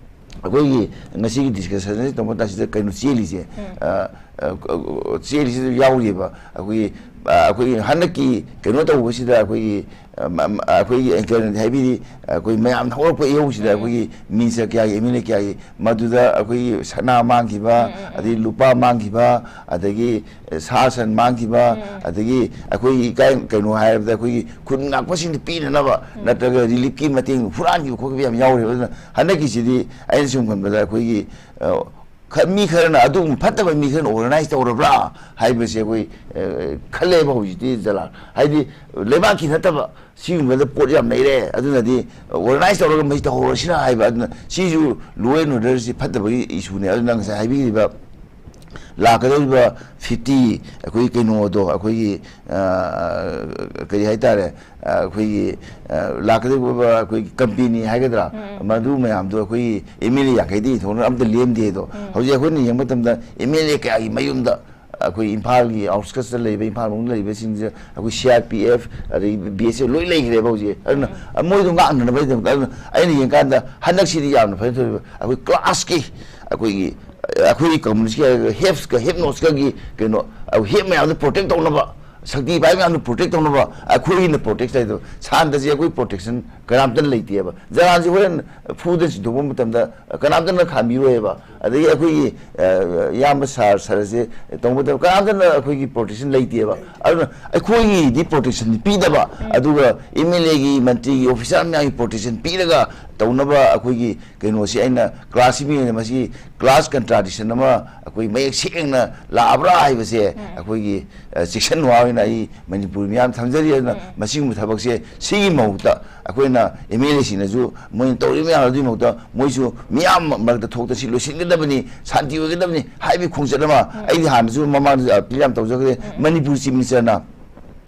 ꯑꯩꯈꯣꯏꯒꯤ ꯉꯁꯤꯒꯤ ꯗꯤꯁꯀꯁꯟ ꯑꯁꯤ ꯇꯧꯕ ꯃꯇꯝꯁꯤꯗ ꯀꯩꯅꯣ ꯆꯦꯜꯂꯤꯁꯦ, ꯑ, ꯑ, ꯑ, ꯆꯦꯜꯂꯤꯁꯤꯗ ꯌꯥꯎꯔꯤꯕ ꯑꯩꯈꯣꯏꯒꯤ, ꯑ, ꯑꯩꯈꯣꯏꯒꯤ ꯍꯟꯗꯛꯀꯤ ꯀꯩꯅꯣ ꯇꯧꯕꯁꯤꯗ ꯑꯩꯈꯣꯏꯒꯤ, ꯑ, ꯃ-, ꯃ-, ꯑꯩꯈꯣꯏꯒꯤ ꯑꯦꯡꯀꯔꯅꯗꯤ ꯍꯥꯏꯕꯤꯔꯤ, ꯑꯩꯈꯣꯏ ꯃꯌꯥꯝꯅ ꯍꯧꯔꯛꯄ ꯏꯍꯧꯁꯤꯗ ꯑꯩꯈꯣꯏꯒꯤ ꯃꯤꯅꯤꯁꯇꯔ ꯀꯌꯥꯒꯤ, ꯑꯦꯝ ꯑꯦꯜ ꯑꯦ ꯀꯌꯥꯒꯤ, ꯃꯗꯨꯗ ꯑꯩꯈꯣꯏꯒꯤ ꯁꯅꯥ ꯃꯥꯡꯈꯤꯕ, ꯑꯗꯒꯤ ꯂꯨꯄꯥ ꯃꯥꯡꯈꯤꯕ, ꯑꯗꯒꯤ ꯁꯥ ꯁꯟ ꯃꯥꯡꯈꯤꯕ, ꯑꯗꯒꯤ ꯑꯩꯈꯣꯏꯒꯤ ꯏꯀꯥꯏ ꯀꯩꯅꯣ ꯍꯥꯏꯔꯕꯗ ꯑꯩꯈꯣꯏꯒꯤ ꯈꯨꯟ ꯉꯥꯛꯄꯁꯤꯡꯗ ꯄꯤꯅꯅꯕ ꯅꯠꯇ꯭ꯔꯒ ꯔꯤꯂꯤꯐꯀꯤ ꯃꯇꯦꯡ ꯍꯨꯔꯥꯟꯈꯤꯕ ꯈꯣꯠꯈꯤꯕ ꯌꯥꯝ ꯌꯥꯎꯔꯦꯕ꯫ ꯑꯗꯨꯅ ꯍꯟꯗꯛꯀꯤꯁꯤꯗꯤ ꯑꯩꯅ ꯁꯨꯝ ꯈꯟꯕꯗ ꯑꯩꯈꯣꯏꯒꯤ, ꯑ, ꯈ-, ꯃꯤ ꯈꯔꯅ, ꯑꯗꯨꯒꯨꯝꯕ ꯐꯠꯇꯕ ꯃꯤ ꯈꯔꯅ ꯑꯣꯔꯒꯅꯥꯏꯖ ꯇꯧꯔꯕ꯭ꯔꯥ ꯍꯥꯏꯕꯁꯦ ꯑꯩꯈꯣꯏ, ꯑ, ꯈꯜꯂꯦꯕ ꯍꯧꯖꯤꯛꯇꯤ, ꯖꯂꯥꯜ꯫ ꯍꯥꯏꯗꯤ ꯂꯩꯕꯥꯛꯀꯤ ꯅꯠꯇꯕ ꯁꯤꯒꯨꯝꯕꯗ ꯄꯣꯠ ꯌꯥꯝ ꯂꯩꯔꯦ, ꯑꯗꯨꯅꯗꯤ ꯑꯣꯔꯒꯅꯥꯏꯖ ꯇꯧꯔꯒ ꯃꯁꯤ ꯇꯧꯍꯧꯔꯁꯤꯔꯥ ꯍꯥꯏꯕ꯫ ꯑꯗꯨꯅ ꯁꯤꯁꯨ law and order ꯁꯤ ꯐꯠꯇꯕꯒꯤ ꯏꯁꯨꯅꯦ꯫ ꯑꯗꯨꯅ ꯉꯁꯥꯏ ꯍꯥꯏꯕꯤꯔꯤꯕ ꯂꯥꯛꯀꯗꯧꯔꯤꯕ ꯐꯤꯐꯇꯤ ꯑꯩꯈꯣꯏꯒꯤ ꯀꯩꯅꯣꯗꯣ, ꯑꯩꯈꯣꯏꯒꯤ, ꯑ, ꯀꯔꯤ ꯍꯥꯏꯇꯥꯔꯦ, ꯑ, ꯑꯩꯈꯣꯏꯒꯤ, ꯑ, ꯂꯥꯛꯀꯗꯧꯔꯤꯕ ꯑꯩꯈꯣꯏꯒꯤ ꯀꯝꯄꯦꯅꯤ ꯍꯥꯏꯒꯗ꯭ꯔꯥ, ꯃꯗꯨ ꯃꯌꯥꯝꯗꯣ ꯑꯩꯈꯣꯏꯒꯤ ꯑꯦꯝ ꯑꯦꯜ ꯑꯦ ꯌꯥꯡꯈꯩꯗꯒꯤ ꯊꯣꯛꯅ ꯑꯝꯇ ꯂꯦꯝꯗꯦ ꯑꯗꯣ꯫ ꯍꯧꯖꯤꯛ ꯑꯩꯈꯣꯏꯅ ꯌꯦꯡꯕ ꯃꯇꯝꯗ ꯑꯦꯝ ꯑꯦꯜ ꯑꯦ ꯀꯌꯥꯒꯤ ꯃꯌꯨꯝꯗ ꯑꯩꯈꯣꯏ ꯏꯝꯐꯥꯜꯒꯤ ꯑꯥꯎꯠꯁꯀꯠꯁꯇ ꯂꯩꯕ, ꯏꯝꯐꯥꯜ ꯃꯅꯨꯡꯗ ꯂꯩꯕꯁꯤꯡꯁꯦ ꯑꯩꯈꯣꯏ ꯁꯤ ꯑꯥꯔ ꯄꯤ ꯑꯦꯐ, ꯑꯗꯒꯤ ꯕꯤ ꯑꯦꯁ ꯑꯦꯐ ꯂꯣꯏ ꯂꯩꯈ꯭ꯔꯦꯕ ꯍꯧꯖꯤꯛ꯫ ꯑꯗꯨꯅ ꯃꯣꯏꯗꯣ ꯉꯥꯛꯅꯅꯕꯒꯤꯗꯃꯛꯇ꯫ ꯑꯗꯨꯅ ꯑꯩꯅ ꯌꯦꯡꯀꯥꯟꯗ ꯍꯟꯗꯛꯁꯤꯗꯤ ꯌꯥꯝꯅ ꯐꯖꯅ ꯊꯣꯛꯑꯦꯕ꯫ ꯑꯩꯈꯣꯏ ꯀ꯭ꯂꯥꯁꯀꯤ, ꯑꯩꯈꯣꯏꯒꯤ, ꯑꯩꯈꯣꯏꯒꯤ ꯀꯝꯃꯨꯅꯤꯁꯀꯤ ꯍꯥꯏꯔꯒ ꯍꯦꯞꯁꯀ ꯍꯦꯞꯅꯣꯁꯀꯒꯤ ꯀꯩꯅꯣ, ꯍꯦꯞ ꯃꯌꯥꯝꯗꯣ ꯄ꯭ꯔꯣꯇꯦꯛ ꯇꯧꯅꯕ, ꯁꯛꯇꯤ ꯄꯥꯏꯕ ꯃꯌꯥꯝꯗꯣ ꯄ꯭ꯔꯣꯇꯦꯛ ꯇꯧꯅꯕ ꯑꯩꯈꯣꯏꯒꯤꯅ ꯄ꯭ꯔꯣꯇꯦꯛ ꯇꯧꯗꯕ꯫ ꯁꯥꯟꯇꯁꯦ ꯑꯩꯈꯣꯏ ꯄ꯭ꯔꯣꯇꯦꯛꯁꯟ ꯀꯅꯥꯝꯇꯅ ꯂꯩꯇꯦꯕ꯫ ꯖꯂꯥꯜꯁꯦ ꯍꯣꯔꯦꯟ ꯐꯨꯗ ꯆꯤꯡꯊꯣꯛꯄ ꯃꯇꯝꯗ ꯀꯅꯥꯝꯇꯅ ꯈꯥꯝꯕꯤꯔꯣꯏꯕ꯫ ꯑꯗꯒꯤ ꯑꯩꯈꯣꯏꯒꯤ, ꯑ, ꯏꯌꯥꯝꯕ ꯁꯥꯔ, ꯁꯥꯔꯁꯦ ꯇꯧꯕ ꯃꯇꯝꯗ ꯀꯅꯥꯝꯇꯅ ꯑꯩꯈꯣꯏꯒꯤ ꯄ꯭ꯔꯣꯇꯦꯛꯁꯟ ꯂꯩꯇꯦꯕ꯫ ꯑꯗꯨꯅ ꯑꯩꯈꯣꯏꯒꯤꯗꯤ ꯄ꯭ꯔꯣꯇꯦꯛꯁꯟ ꯄꯤꯗꯕ, ꯑꯗꯨꯒ ꯑꯦꯝ ꯑꯦꯜ ꯑꯦꯒꯤ, ꯃꯟꯇ꯭ꯔꯤꯒꯤ ꯑꯣꯐꯤꯁꯥꯔ ꯃꯌꯥꯝꯒꯤ ꯄ꯭ꯔꯣꯇꯦꯛꯁꯟ ꯄꯤꯔꯒ ꯇꯧꯅꯕ ꯑꯩꯈꯣꯏꯒꯤ ꯀꯩꯅꯣꯁꯤ ꯑꯩꯅ ꯀ꯭ꯂꯥꯁꯁꯤ ꯃꯤꯑꯣꯏꯅ ꯃꯁꯤ ꯀ꯭ꯂꯥꯁ ꯀꯟꯇ꯭ꯔꯥꯗꯤꯛꯁꯟ ꯑꯃ ꯑꯩꯈꯣꯏ ꯃꯌꯦꯛ ꯁꯦꯡꯅ ꯂꯥꯛꯑꯕ꯭ꯔꯥ ꯍꯥꯏꯕꯁꯦ ꯑꯩꯈꯣꯏꯒꯤ, ꯑ, ꯆꯦꯛꯁꯤꯟꯋꯥ ꯑꯣꯏꯅ ꯑꯩ ꯃꯅꯤꯄꯨꯔ ꯃꯤꯌꯥꯝ ꯊꯝꯖꯔꯤ꯫ ꯑꯗꯨꯅ ꯃꯁꯤꯒꯨꯝꯕ ꯊꯕꯛꯁꯦ ꯁꯤꯒꯤ ꯃꯍꯨꯠꯇ ꯑꯩꯈꯣꯏꯅ ꯑꯦꯝ ꯑꯦꯜ ꯑꯦꯁꯤꯡꯅꯁꯨ ꯃꯣꯏꯅ ꯇꯧꯔꯤꯕ ꯃꯌꯥꯝ ꯑꯗꯨꯒꯤ ꯃꯍꯨꯠꯇ ꯃꯣꯏꯁꯨ ꯃꯤꯌꯥꯝ ꯃꯔꯛꯇ ꯊꯣꯛꯇ ꯁꯤ ꯂꯣꯏꯁꯤꯟꯒꯗꯕꯅꯤ, ꯁꯥꯟꯇꯤ ꯑꯣꯏꯒꯗꯕꯅꯤ ꯍꯥꯏꯕꯒꯤ ꯈꯣꯡꯆꯠ ꯑꯃ ꯑꯩꯗꯤ ꯍꯥꯟꯅꯁꯨ ꯃꯃꯥꯡꯗꯁꯨ ꯑꯄꯤꯜ ꯌꯥꯝ ꯇꯧꯖꯈ꯭ꯔꯦ꯫ ꯃꯅꯤꯄꯨꯔ ꯆꯤꯐ ꯃꯤꯅꯤꯁꯇꯔꯅ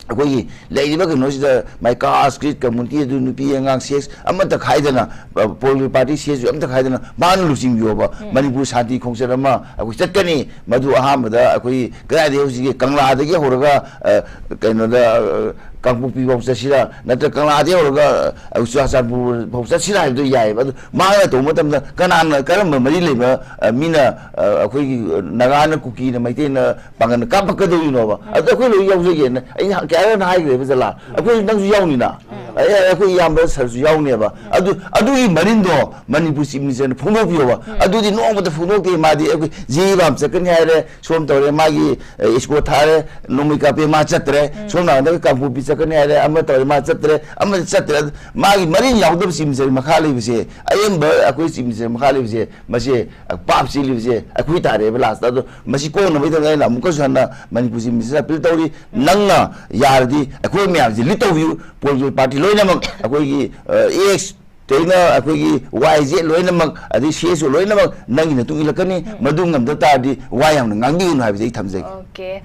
ꯑꯩꯈꯣꯏꯒꯤ ꯂꯩꯔꯤꯕ ꯀꯩꯅꯣꯁꯤꯗ ꯃꯥꯏ ꯀꯥꯁ, ꯀ꯭ꯔꯤꯠ, ꯀꯝꯃꯨꯅꯤꯇꯤ, ꯑꯗꯨ ꯅꯨꯄꯤ ꯑꯉꯥꯡ, ꯁꯦꯛꯁ ꯑꯃꯠꯇ ꯈꯥꯏꯗꯅ, ꯑ, ꯄꯣꯂꯤꯇꯤꯀꯦꯜ ꯄꯥꯔꯇꯤ ꯁꯦꯁꯁꯨ ꯑꯝꯇ ꯈꯥꯏꯗꯅ ꯃꯥꯅ ꯂꯨꯆꯤꯡꯕꯤꯌꯣꯕ꯫ ꯃꯅꯤꯄꯨꯔ ꯁꯥꯟꯇꯤ ꯈꯣꯡꯆꯠ ꯑꯃ ꯑꯩꯈꯣꯏ ꯆꯠꯀꯅꯤ꯫ ꯃꯗꯨ ꯑꯍꯥꯟꯕꯗ ꯑꯩꯈꯣꯏ ꯀꯗꯥꯏꯗꯒꯤ ꯍꯧꯖꯤꯛꯀꯤ ꯀꯪꯂꯥꯗꯒꯤ ꯍꯧꯔꯒ, ꯑ, ꯀꯩꯅꯣꯗ, ꯑ, ꯀꯥꯡꯄꯣꯛꯄꯤ ꯐꯥꯎ ꯆꯠꯁꯤꯔꯥ, ꯅꯠꯇ꯭ꯔꯒ ꯀꯪꯂꯥꯗꯒꯤ ꯍꯧꯔꯒ, ꯑ, ꯆꯨꯔꯥꯆꯥꯟꯄꯨꯔ ꯐꯥꯎ ꯆꯠꯁꯤꯔꯥ ꯍꯥꯏꯕꯗꯣ ꯌꯥꯏꯑꯕ꯫ ꯑꯗꯨ ꯃꯥꯅ ꯇꯧꯕ ꯃꯇꯝꯗ ꯀꯅꯥꯅ, ꯀꯔꯝꯕ ꯃꯔꯤ ꯂꯩꯕ, ꯑ, ꯃꯤꯅ, ꯑ, ꯑꯩꯈꯣꯏꯒꯤ ꯅꯥꯒꯥꯅ, ꯀꯨꯀꯤꯅ, ꯃꯩꯇꯩꯅ ꯄꯥꯡꯒꯟ ꯀꯥꯞꯄꯛꯀꯗꯧꯔꯤꯅꯣꯕ? ꯑꯗꯣ ꯑꯩꯈꯣꯏ ꯂꯣꯏ ꯌꯥꯎꯖꯒꯦꯅ ꯑꯩꯅ ꯀꯌꯥꯔꯛ ꯍꯥꯏꯈ꯭ꯔꯦꯕ ꯖꯂꯥ꯫ ꯑꯩꯈꯣꯏ, ꯅꯪꯁꯨ ꯌꯥꯎꯅꯤꯅ꯫ ꯑꯦ, ꯑꯩꯈꯣꯏ ꯏꯌꯥꯝꯕ ꯁꯔꯁꯨ ꯌꯥꯎꯅꯦꯕ꯫ ꯑꯗꯨ, ꯑꯗꯨꯒꯤ ꯃꯔꯤꯟꯗꯣ ꯃꯅꯤꯄꯨꯔ ꯆꯤꯐ ꯃꯤꯅꯤꯁꯇꯔꯅ ꯐꯣꯡꯗꯣꯛꯄꯤꯌꯣꯕ꯫ ꯑꯗꯨꯗꯤ ꯅꯣꯡꯃꯇ ꯐꯣꯡꯗꯣꯛꯇꯦ꯫ ꯃꯥꯗꯤ ꯑꯩꯈꯣꯏ ꯖꯤꯔꯤꯕꯥꯝ ꯆꯠꯀꯅꯤ ꯍꯥꯏꯔꯦ, ꯁꯣꯝ ꯇꯧꯔꯦ, ꯃꯥꯒꯤ, ꯑꯦ, ꯏꯁꯀꯣꯔꯠ ꯊꯥꯔꯦ, ꯅꯣꯡꯃꯩ ꯀꯥꯞꯄꯦ, ꯃꯥ ꯆꯠꯇ꯭ꯔꯦ꯫ ꯁꯣꯝ ꯅꯥꯀꯟꯗ ꯀꯥꯡꯄꯣꯛꯄꯤ ꯆꯠꯀꯅꯤ ꯍꯥꯏꯔꯦ, ꯑꯃ ꯇꯧꯔꯦ, ꯃꯥ ꯆꯠꯇ꯭ꯔꯦ, ꯑꯃ ꯆꯠꯇ꯭ꯔꯦ꯫ ꯑꯗꯨ ꯃꯥꯒꯤ ꯃꯔꯤꯟ ꯌꯥꯎꯗꯕ ꯆꯤꯐ ꯃꯤꯅꯤꯁꯇꯔ ꯃꯈꯥ ꯂꯩꯕꯁꯦ, ꯑꯌꯥꯝꯕ ꯑꯩꯈꯣꯏ ꯆꯤꯐ ꯃꯤꯅꯤꯁꯇꯔ ꯃꯈꯥ ꯂꯩꯕꯁꯦ, ꯃꯁꯦ ꯄꯥꯞ ꯆꯦꯜꯂꯤꯕꯁꯦ ꯑꯩꯈꯣꯏ ꯇꯥꯔꯦꯕ ꯂꯥꯁꯇ꯫ ꯑꯗꯣ ꯃꯁꯤ ꯀꯣꯛꯅꯕꯒꯤꯗꯃꯛꯇ ꯑꯩꯅ ꯑꯃꯨꯛꯀꯁꯨ ꯍꯟꯅ ꯃꯅꯤꯄꯨꯔ ꯆꯤꯐ ꯃꯤꯅꯤꯁꯇꯔ ꯑꯄꯤꯜ ꯇꯧꯔꯤ꯫ ꯅꯪꯅ ꯌꯥꯔꯗꯤ ꯑꯩꯈꯣꯏ ꯃꯌꯥꯝꯁꯦ ꯂꯤꯠ ꯇꯧꯕꯤꯌꯨ꯫ ꯄꯣꯂꯤꯇꯤꯀꯦꯜ ꯄꯥꯔꯇꯤ ꯂꯣꯏꯅꯃꯛ, ꯑꯩꯈꯣꯏꯒꯤ, ꯑ, ꯑꯦꯛꯁ ꯇꯩꯅ ꯑꯩꯈꯣꯏꯒꯤ ꯋꯥꯏ ꯖꯦꯠ ꯂꯣꯏꯅꯃꯛ, ꯑꯗꯩ ꯁꯤ ꯑꯦꯁ ꯑꯣ ꯂꯣꯏꯅꯃꯛ ꯅꯪꯒꯤ ꯅꯇꯨꯡ ꯏꯜꯂꯛꯀꯅꯤ꯫ ꯃꯗꯨ ꯉꯝꯗ ꯇꯥꯔꯗꯤ ꯋꯥ ꯌꯥꯝꯅ ꯉꯥꯡꯕꯤꯒꯅꯨ ꯍꯥꯏꯕꯁꯦ ꯑꯩ ꯊꯝꯖꯒꯦ꯫ ꯑꯣꯀꯦ꯫